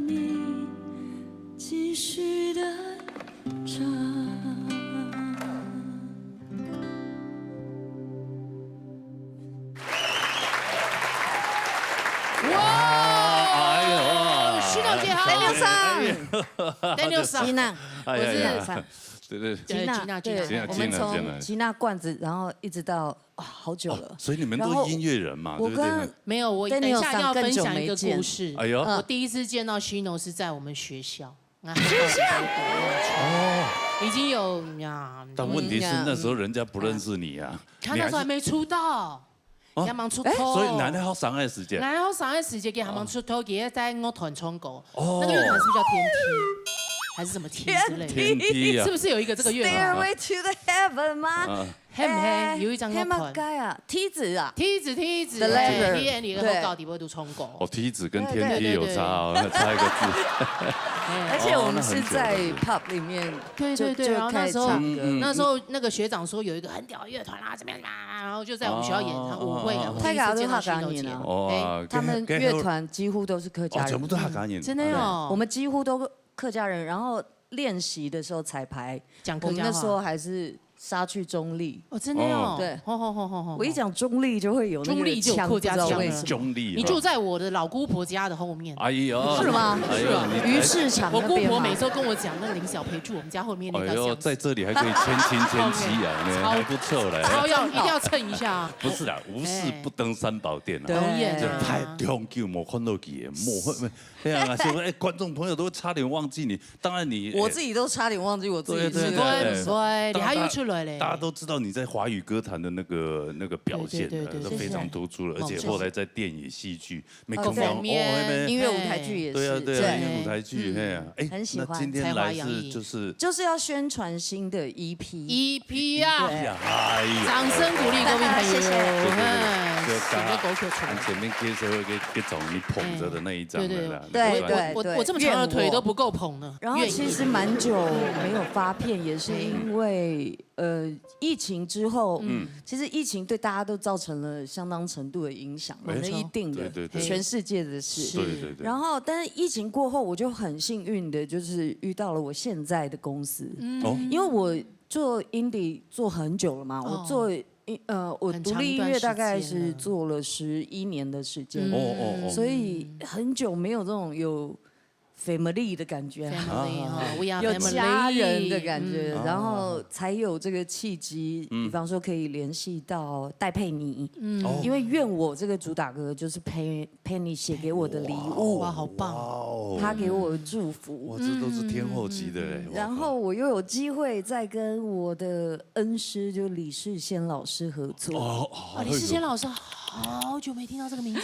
你继续地唱。 哇！哎 Daniel 桑，Daniel 桑，吉娜，我是对对对，吉娜，吉娜，对，我们从吉娜罐子，然后一直到啊，好久了。所以你们都音乐人嘛，对不对？没有，我等一下要分享一个故事。哎呦，我第一次见到 Shino 是在我们学校。 学校哦，已经有呀。但问题是那时候人家不认识你啊，他那时候还没出道，还蛮出道。所以难得好上个时间，然后上个时间给他们出道，给在乐团唱歌，那个乐团是不是叫天梯，还是什么梯之类的？天梯啊，是不是有一个这个乐团？ Stairway to the Heaven 吗？很很有一张乐团，该啊，梯子啊，梯子梯子 The Ladder，，T N 你对个高底部都唱过。哦，梯子跟天梯有差哦，差一个字。而且我们是在 pub 里面，对对对，然后那时候那时候那个学长说有一个很屌的乐团啦，怎么样啦，然后就在我们学校演唱舞会啊，我第一次见到 Shino 姐，哦，他们乐团几乎都是客家人，全部都客家人，真的哦，我们几乎都客家人，然后练习的时候彩排，讲客家话，我们那时候还是。 杀去中立哦，真的哦，对，吼吼吼吼吼，我一讲中立就会有中立就有客家腔了，中立，你住在我的老姑婆家的后面，哎呦，是吗？哎呦，鱼市场，我姑婆每次都跟我讲，那个林小培住我们家后面那条巷，在这里还可以牵亲牵戚啊，还不错嘞，超要一定要蹭一下，不是啦，无事不登三宝殿啊，表演太久没看到佢，没。 对啊，说哎，观众朋友都差点忘记你。当然你，我自己都差点忘记我自己。对对对，对，你还又出来嘞。大家都知道你在华语歌坛的那个那个表现，对对对，非常突出了，而且后来在电影、戏剧，没空面音乐舞台剧也是，对啊对啊，音乐舞台剧，哎呀，哎，很喜欢。那今天来是就是就是要宣传新的 EP，EP 啊，哎呀，掌声鼓励各位朋友，谢谢。就刚刚前面 K 社会给给总你捧着的那一张，对对对。 对对，我我这么长的腿都不够捧呢。然后其实蛮久没有发片，也是因为呃疫情之后，嗯，其实疫情对大家都造成了相当程度的影响，那一定的，对对对，全世界的事，对对对。然后，但是疫情过后，我就很幸运的，就是遇到了我现在的公司，哦，因为我做 indie 做很久了嘛，我做。 呃，我独立音乐大概是做了十一年的时间，哦哦哦，所以很久没有这种有 family 的感觉，有家人的感觉，然后才有这个契机，比方说可以联系到戴佩妮，嗯，因为《怨我》这个主打歌就是佩佩妮写给我的礼物，哇，好棒，她给我祝福，哇，这都是天后级的嘞。然后我又有机会再跟我的 恩师就李世先老师合作。哦，李世先老师好久没听到这个名字，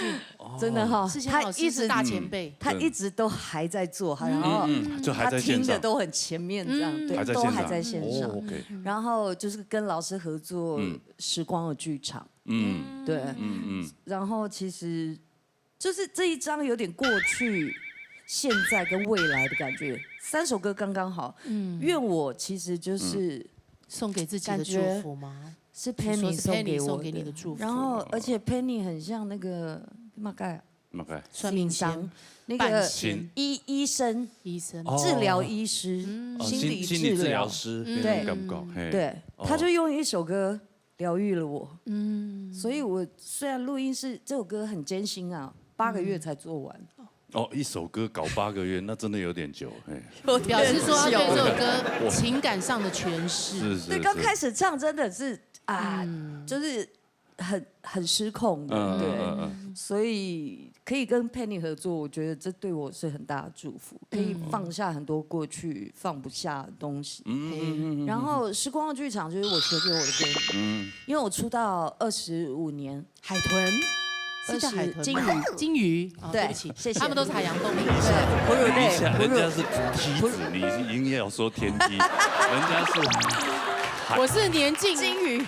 真的哈，世先老师是大前辈，他一直都还在做，然后就还在听的都很前面这样，对，都还在线上。然后就是跟老师合作时光的剧场，嗯，对，嗯嗯，然后其实。 就是这一张有点过去、现在跟未来的感觉，三首歌刚刚好。嗯，《怨我》其实就是送给自己的祝福吗？是 Penny 送给我的祝福。然后，而且 Penny 很像那个马盖马盖算命仙，那个医医生医生治疗医师，心理心理治疗师，对，感觉，对，他就用一首歌。 疗愈了我。嗯，所以我虽然录音室这首歌很艰辛啊，八个月才做完。哦，一首歌搞八个月，那真的有点久。表示说他对这首歌情感上的诠释，是是。对，刚开始唱真的是啊，就是很很失控的，对，所以可以跟 Penny 合作，我觉得这对我是很大的祝福。 可以放下很多过去放不下的东西。嗯，然后时光的剧场就是我写给我的歌迷，嗯，因为我出道二十五年，海豚。是叫海豚吗？金鱼，金鱼，对不起，他们都是海洋动物。对，哺乳类，人家是梯子，你是应该要说天梯，人家是。我是年近金鱼，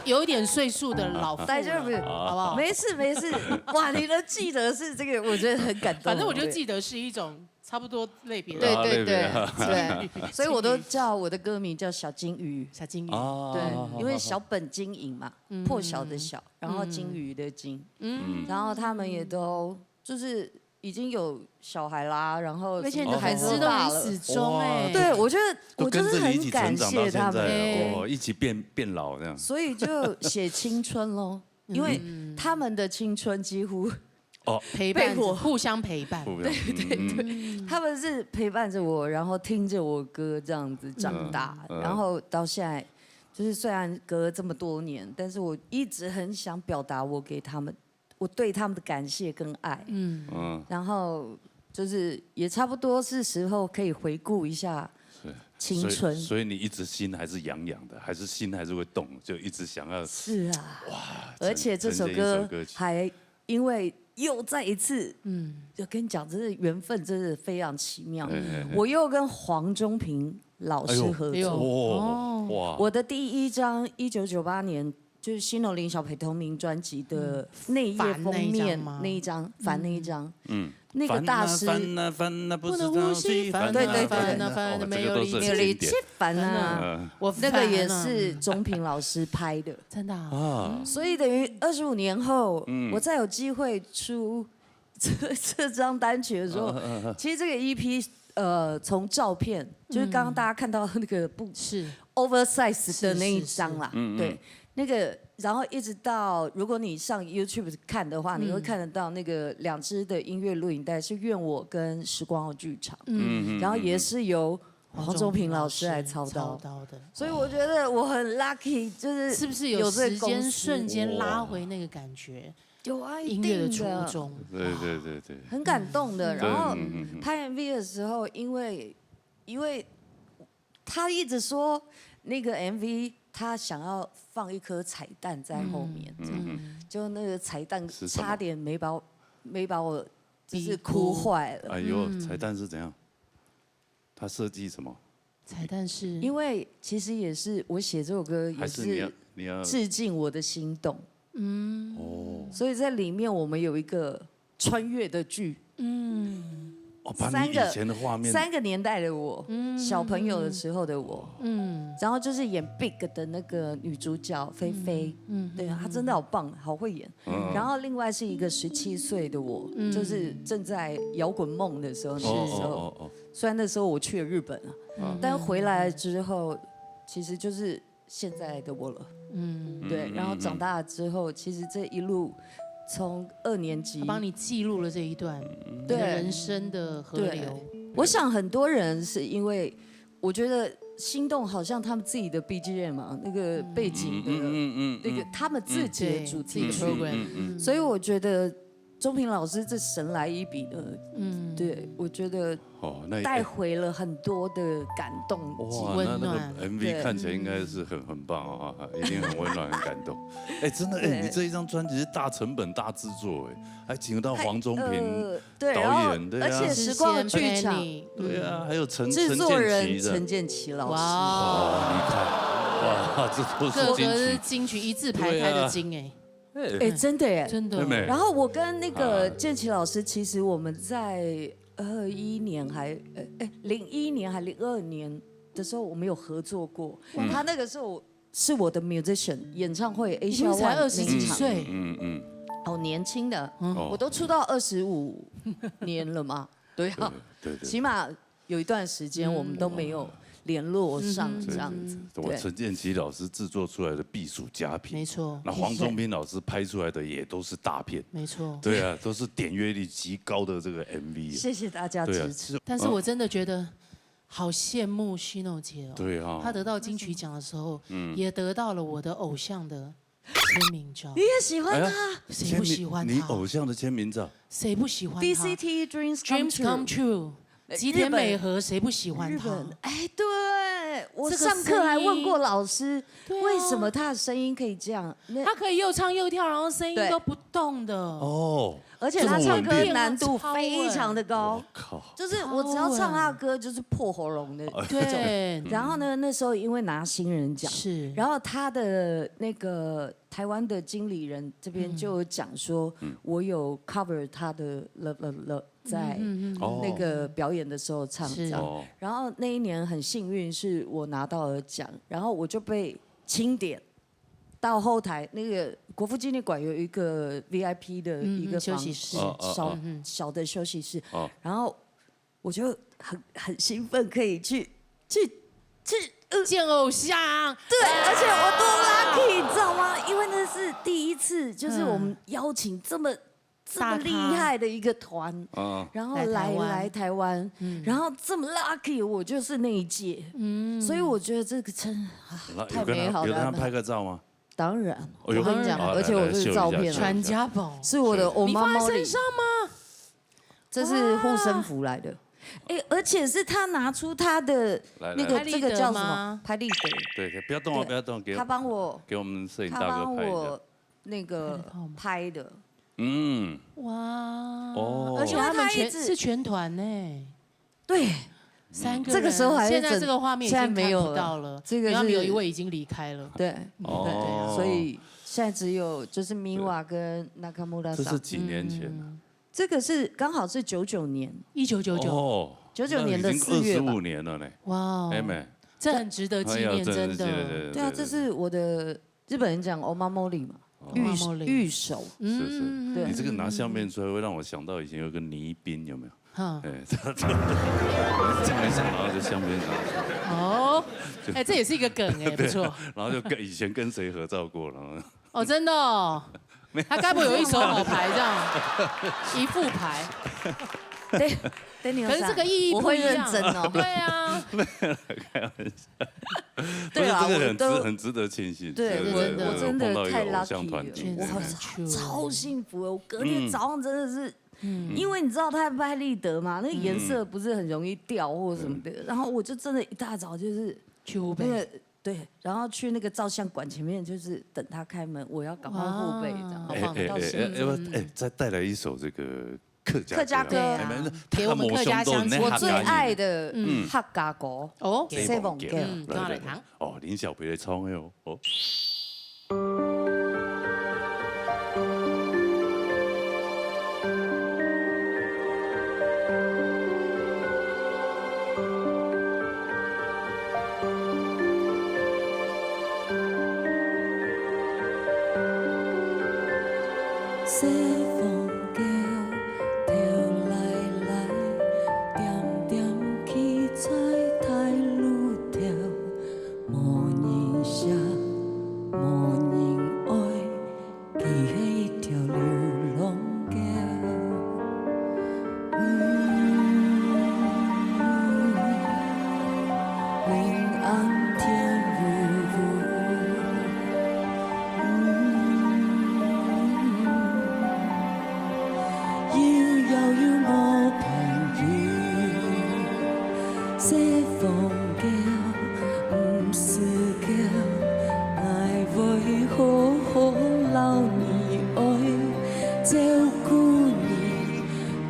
有一点岁数的老，大丈夫，好不好？没事没事，哇，你能记得是这个，我觉得很感动。反正我就记得是一种。 差不多类别，对对对对，所以我都叫我的歌名叫小金鱼，小金鱼，对，因为小本经营嘛，破晓的晓，然后金鱼的金，嗯，然后他们也都就是已经有小孩啦，然后而且你的粉丝都很死忠哎，对我觉得我就是很感谢他们，哦，一起变变老这样，所以就写青春喽，因为他们的青春几乎。哦，陪伴着，被我互相陪伴。不一样。嗯嗯他们是陪伴着我，然后听着我歌这样子长大，嗯嗯然后到现在，就是虽然隔了这么多年，但是我一直很想表达我给他们，我对他们的感谢跟爱。嗯，嗯，然后就是也差不多是时候可以回顾一下是。青春。所以所以你一直心还是痒痒的，还是心还是会动，就一直想要是啊，哇，而且这首呈现一首歌歌曲还因为又再一次，嗯，就跟你讲，真是缘分，真是非常奇妙。哎哎哎我又跟黄中平老师哎呦合作。哎呦哦哇，我的第一张一九九八年就是新龙林小培同名专辑的内页封面烦那一张吗那一张，烦那一张，嗯，那个大师烦啊烦啊烦啊，不不知道能呼吸，去烦啊烦啊对对对烦啊哦烦啊，没这个都是有力气，没有力气烦啊。嗯我那个也烦啊是中平老师拍的，真的啊。啊，所以等于二十五年后，嗯我再有机会出这这张单曲的时候，嗯嗯嗯其实这个 E P 呃，从照片就是刚刚大家看到那个不是 oversize 的那一张啦，嗯嗯对，那个，然后一直到如果你上 YouTube 看的话，你会看得到那个两支的音乐录影带是《愿我》跟《时光剧场》，嗯嗯，然后也是由黄仲平老师来操刀，操刀的，所以我觉得我很 lucky，就是是不是有有时间这个公司瞬间拉回那个感觉？有啊，一音乐的定的，初衷，对对对对，很感动的。嗯然后嗯嗯嗯拍 M V 的时候，因为因为他一直说那个 M V 他想要放一颗彩蛋在后面，嗯嗯，就那个彩蛋是什么差点没把我没把我就是逼哭哭坏了。哎呦，嗯彩蛋是怎样？他设计什么？彩蛋是因为其实也是我写这首歌也还是你要是你要致敬我的心动，嗯哦所以在里面我们有一个穿越的剧，嗯哦，把三个你以前的画面三个年代的我，小朋友的时候的我，嗯然后就是演 Big 的那个女主角菲菲，嗯对她真的好棒，好会演。嗯然后另外是一个十七岁的我，嗯就是正在摇滚梦的时候，那个时候，哦哦虽然那时候我去了日本啊，哦但回来之后，其实就是现在的我了。嗯，对，嗯然后长大之后，其实这一路从二年级他，帮你记录了这一段你对的人生的河对流，我想很多人是因为我觉得心动好像他们自己的 B G M 嘛，那个背景的嗯嗯那个他们自己的主题曲，对自己的 program，嗯嗯所以我觉得钟平老师这神来一笔的，嗯，对我觉得哦，那也带回了很多的感动。哇，那那个温暖 M V 对看起来应该是很很棒啊，一定很温暖、很感动。哎，真的，哎，对你这一张专辑是大成本、大制作，哎，还请到黄中平，呃，对，导然后演对啊而且时光的剧场 Penny，对啊，还有陈制作人陈建奇的陈建奇老师，哇，哇，你看，哇，这都是金曲个个是。金曲一字排开的金哎，哎，真的耶。真的妹妹然后我跟那个啊建奇老师，其实我们在二一年还呃哎零一年还零二年的时候，我们有合作过。他那个时候是我的 musician 演唱会你不是才，Asia One 二十几那一场岁，嗯嗯，好年轻的，哦我都出道二十五年了嘛，对啊，对对对。起码有一段时间我们都没有联络上这样子。我陈建奇老师制作出来的必属佳品，没错那黄中平老师拍出来的也都是大片，没错。对啊，都是点阅率极高的这个 M V。谢谢大家对啊支持。但是我真的觉得好羡慕 Shino 姐哦，对啊她得到金曲奖的时候，也得到了我的偶像的签名照你。也喜欢他？哎呀谁不喜欢她？你偶像的签名照，谁不喜欢她 D C T Dreams Come Dreams Come True。 True，吉田美和谁不喜欢她？日本，哎，对我这个上课还问过声音老师，对啊为什么他的声音可以这样？那她可以又唱又跳，然后声音对都不动的。哦，而且他唱歌这么稳定难度非常的高，靠，就是我只要唱他的歌，就是破喉咙的。对，然后呢，那时候因为拿新人奖，是，然后他的那个台湾的经理人这边就有讲说，我有 cover 他的 Love Love Love 在嗯嗯哦那个表演的时候唱是这样。哦，然后那一年很幸运是我拿到了奖，然后我就被钦点到后台那个国父纪念馆有一个 V I P 的嗯一个房嗯休息室小哦哦哦嗯小的休息室，哦然后我就很很兴奋，可以去去去，呃，见偶像，对，而且我多 lucky，你知道吗？因为那是第一次，就是我们邀请这么这么厉害的一个团，啊，然后来来台湾来台湾，嗯然后这么 lucky，我就是那一届，嗯所以我觉得这个真的啊那太美好了有跟他拍。个照吗？当然，哎呦我跟你讲，好而且我是来来秀一下照片啊，秀一下传家宝，是我的 o 你放在 mamoli，身上吗？这是护身符来的。哎，而且是他拿出他的来来那个这个叫什么拍立得吗？拍立得，对，不要动啊，对不要动，给他帮我给我们摄影他大哥拍一下帮我。那个看得到吗拍的，嗯，哇，哦而且他们因为他一直全是全团呢，对，三个人。这个时候还是现在整这个画面已现在经看不没有了到了，这个因为他们有是一位已经离开了。对，哦对，所以现在只有就是 Miwa 跟 Nakamura 这是桑，几年前啊？这个是刚好是九九年，一九九九，哦，九九年的那已经四月吧二十五年了呢。哇哦哎妹，这很值得纪念，哎呀真的真的。对对啊，这是我的日本人讲 o mamoli 嘛，御御守，是是，嗯对你这个拿相片出来，会让我想到以前有个倪斌，有没有？哈，哎，他他这样一想，然后就相片拿出来，哦，哎，这也是一个梗哎，不错。然后就跟以前跟谁合照过，然后哦，真的哦，他该不会有一手好牌这样，一副牌？对，Daniel 可是这个意义我会不一样。认真哦。对啊，对啊，不是这个很值我都很值得庆幸。对对我真的我真的太碰到一个偶像 lucky 团了，体，我真的是超幸福的，我隔天早上真的是，因为你知道他拍立得嘛，那个颜色不是很容易掉或什么的，然后我就真的一大早就是去湖北，那个对，然后去那个照相馆前面，就是等他开门，我要赶快后背这样，哇好不好？哎哎哎到现哎，要不要哎再带来一首这个客家客家歌哎没那给我们客家乡亲我最爱的嗯客家歌哦，《西望桥》。嗯，跟我来谈。哦，林小培来唱的哦。哦。西望桥，头来来，点点起在大路头，无人惜，无人爱，佢係一条流浪桥。 明暗天烏烏，又遙又無朋友。西望橋，毋使橋，𠊎會好好摎你愛，照顧你。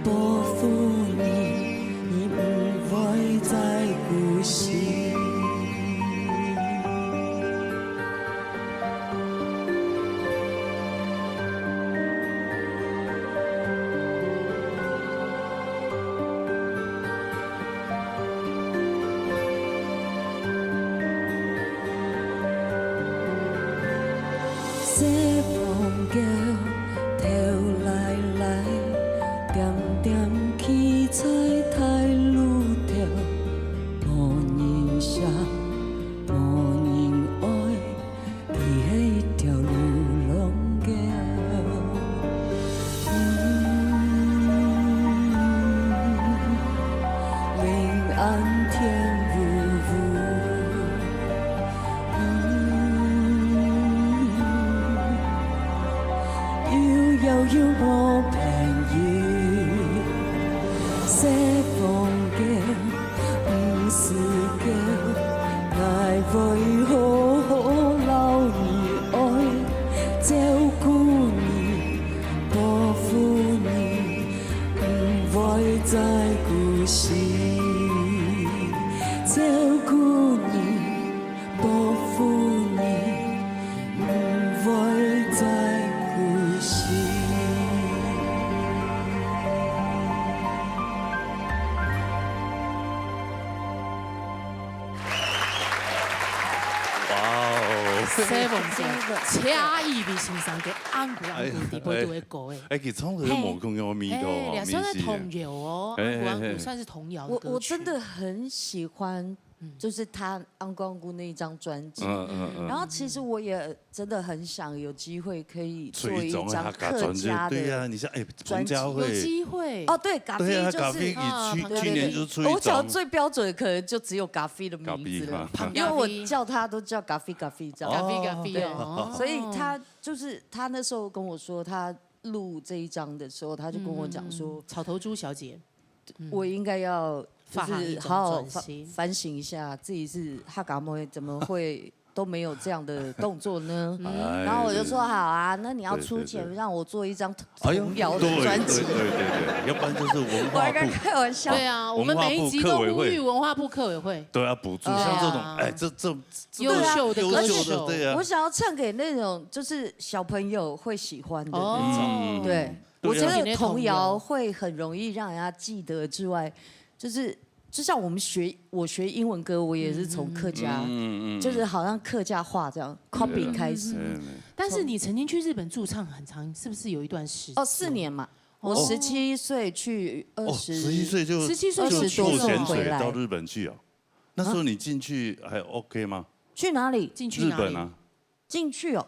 保護你，你毋會再孤身。 西望橋，頭來來，點點起在大路頭，無人惜，無人愛，佢係一條流浪橋。明暗天烏烏， 又遙又無朋友。西望橋，毋使橋，𠊎會好好摎你愛，照顧你，保護你，毋會再孤身。照顧你， 保護你，毋會再孤身。哇哦！西望橋，謝依霖先生个《紅姑紅姑》底背都會歌誒。哎，佢唱的是無共樣的味道哦，哎，也算是明顯童謠哦，哎《紅姑紅姑》哎哎算是童謠的歌曲。我我真的很喜欢就是他《安光姑》那一张专辑。嗯嗯嗯。然后其实我也真的很想有机会可以做一张客家的，对呀，你像哎，彭佳慧，有机会哦，对，咖啡就是，对啊，咖啡，你去，啊，去年就出一张，我想最标准的可能就只有咖啡的名字了，咖啡哈，因为我叫他都叫咖啡咖啡这样。咖啡咖啡哦，对，所以他就是他那时候跟我说他。录这一张的时候，他就跟我讲说，嗯，草头猪小姐，我应该要就是好好反省一下，自己是哈嘎妹，怎么会都没有这样的动作呢？然后我就说好啊，那你要出钱让我做一张童谣的专辑。对对对对，要不然就是文化部。我还跟开玩笑。对啊，我们每一集都呼吁文化部客委会都要补助，像这种，哎，这这优秀的歌手，对啊，我想要唱给那种就是小朋友会喜欢的那种，对。 我觉得童谣会很容易让人家记得之外，就是就像我们学我学英文歌，我也是从客家，就是好像客家话这样 copy 开始。但是你曾经去日本驻唱很长，是不是有一段时间？哦，四年嘛，我十七岁去二十，十七岁就十七岁就去潜水到日本去啊？那时候你进去还 OK 吗？去哪里？进去日本啊？进去哦。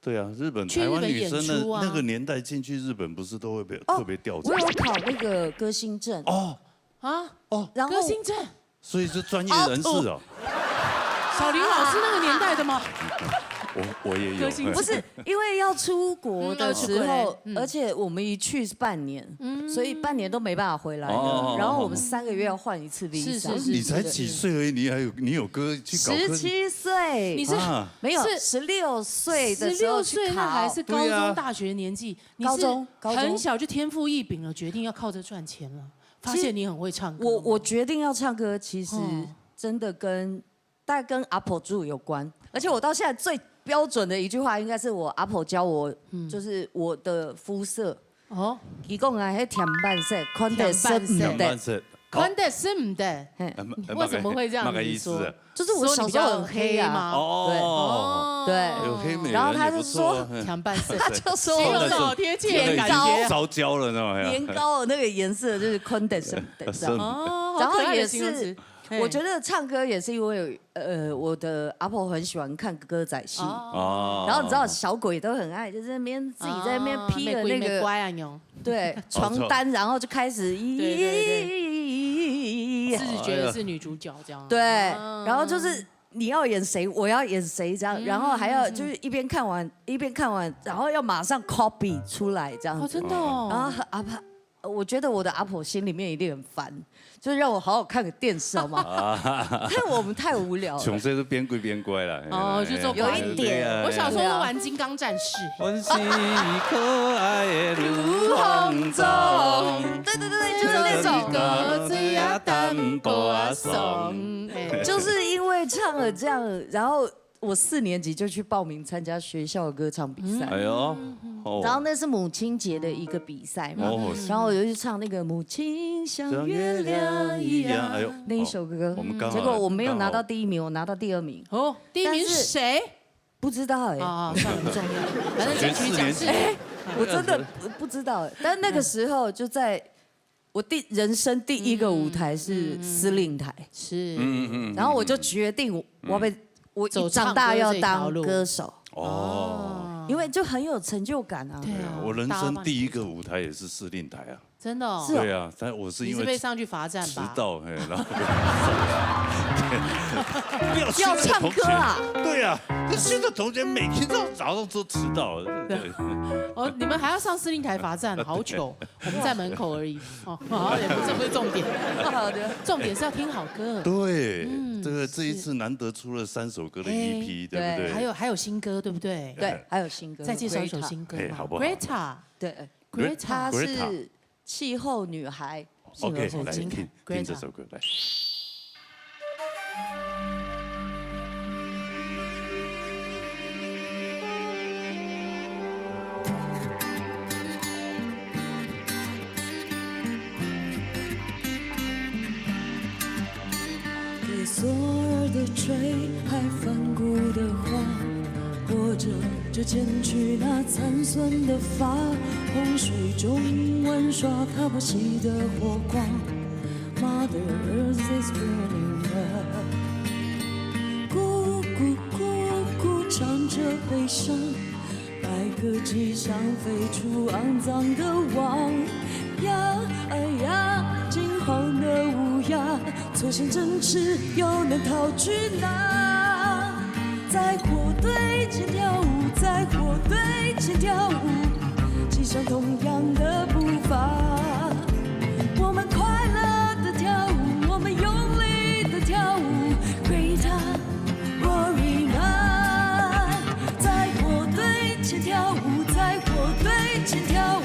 对啊，日本台湾女生的那个年代进去日本，不是都会被特别调查？我有考那个歌星证哦啊哦，然后歌星证，所以是专业人士哦。小林老师那个年代的吗？我我也有，不是因为要出国的时候，而且我们一去是半年，所以半年都没办法回来了。然后我们三个月要换一次 visa。你才几岁而已，你还有你有歌去搞歌？十七岁，你是没有十六岁的时候去考，十六岁那还是高中大学年纪，你是高中高中很小就天赋异禀了，决定要靠这赚钱了，发现你很会唱歌。我我决定要唱歌，其实真的跟大概跟阿婆住有关，而且我到现在最标准的一句话应该是我阿婆教我，就是我的肤色。哦，佢講啊，迄甜半色，看得是唔得。甜半色，看得是唔得。嘿，为什么会这样子说？就是我小时候很黑啊。哦，对，有黑美人，然后他就说，甜半色，他就说我是烧焦了，知道吗？年糕的那个颜色就是看得是唔得，这样。哦，然后也是，我觉得唱歌也是因为呃，我的阿婆很喜欢看歌仔戏，哦，然后你知道小鬼都很爱，就是那边自己在那边披了那个，对，床单，然后就开始，咦，自己觉得是女主角这样，对，然后就是你要演谁，我要演谁这样，然后还要就是一边看完一边看完，然后要马上 copy 出来这样子，哦，真的哦，然后阿婆。 我觉得我的阿婆心里面一定很烦，就让我好好看个电视好吗？太我们太无聊了。从这是边跪边乖了。哦，就做有一点，我小时候玩金刚战士。我是可爱的女红中，对对对，就是那种。就是因为唱了这样，然后 我四年级就去报名参加学校的歌唱比赛，哎呦，然后那是母亲节的一个比赛嘛，然后我就去唱那个母亲像月亮一样，哎呦，那一首歌，结果我没有拿到第一名，我拿到第二名。哦，第一名是谁？不知道哎，啊，算了，不重要，反正就去讲是。我真的不知道，但那个时候就在 我第人生第一个舞台是司令台，是，嗯嗯，然后我就决定我要被我长大要当歌手，哦，因为就很有成就感啊。对啊，我人生第一个舞台也是司令台啊。真的哦，对啊，但我是因为你是被上去罚站吧？迟到，嘿，然后不要唱歌啊？对啊，那现在同学每天都早上都迟到，对。哦，你们还要上司令台罚站，好糗。 我们在门口而已，哦，好，也不，这不是重点。好的，重点是要听好歌。对，这个这一次难得出了三首歌的EP，对不对？还有还有新歌，对不对？对，还有新歌，再介绍一首新歌嘛，好不好？Greta，对，Greta，她是气候女孩。OK，来听听这首歌，来。 给左耳的吹，还翻过的花，或者就剪去那残存的发，洪水中玩耍他不息的火光。Mother Earth is burning up. 白鸽机上飞出肮脏的网。呀，哎呀，金黄的乌鸦，错线振翅，又能逃去哪？在火堆前跳舞，在火堆前跳舞，系上同样的步伐。我们快乐的跳舞，我们用力的跳舞，Greta。 Roaring Night，在火堆前跳舞，在火堆前跳舞，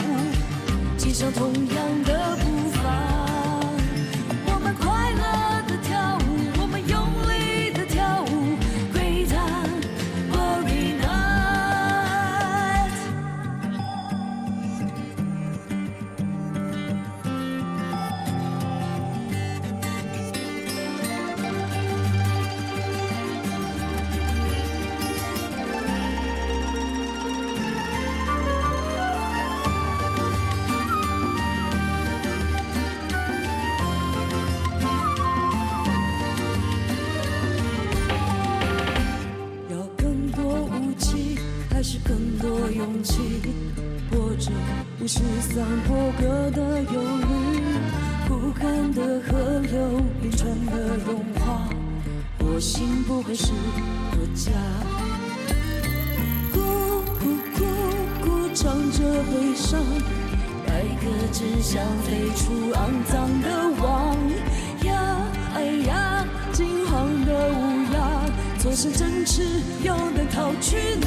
系上同样的步伐。我们快乐的跳舞，我们用力的跳舞，Greta，Roaring Night。 要更多武器，还是更多勇气？或者 物是散播各的忧虑，枯干的河流，冰川的融化，火星不会是我家。咕咕咕咕唱着悲伤，白鸽只想飞出肮脏的网。呀，哎呀，金黄的乌鸦，错线振翅，又能逃去哪？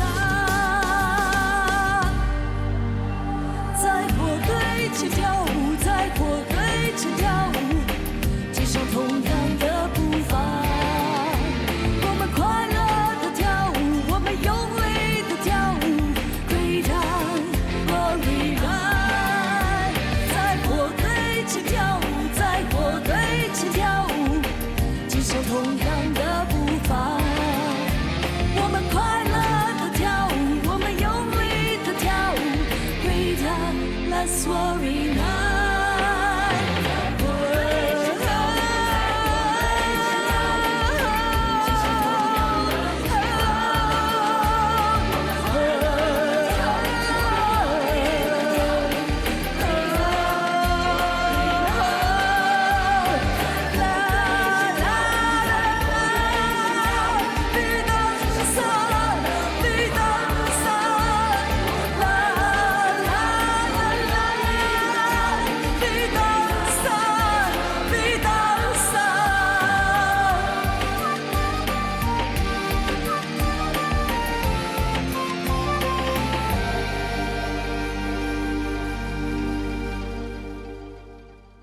在火堆前跳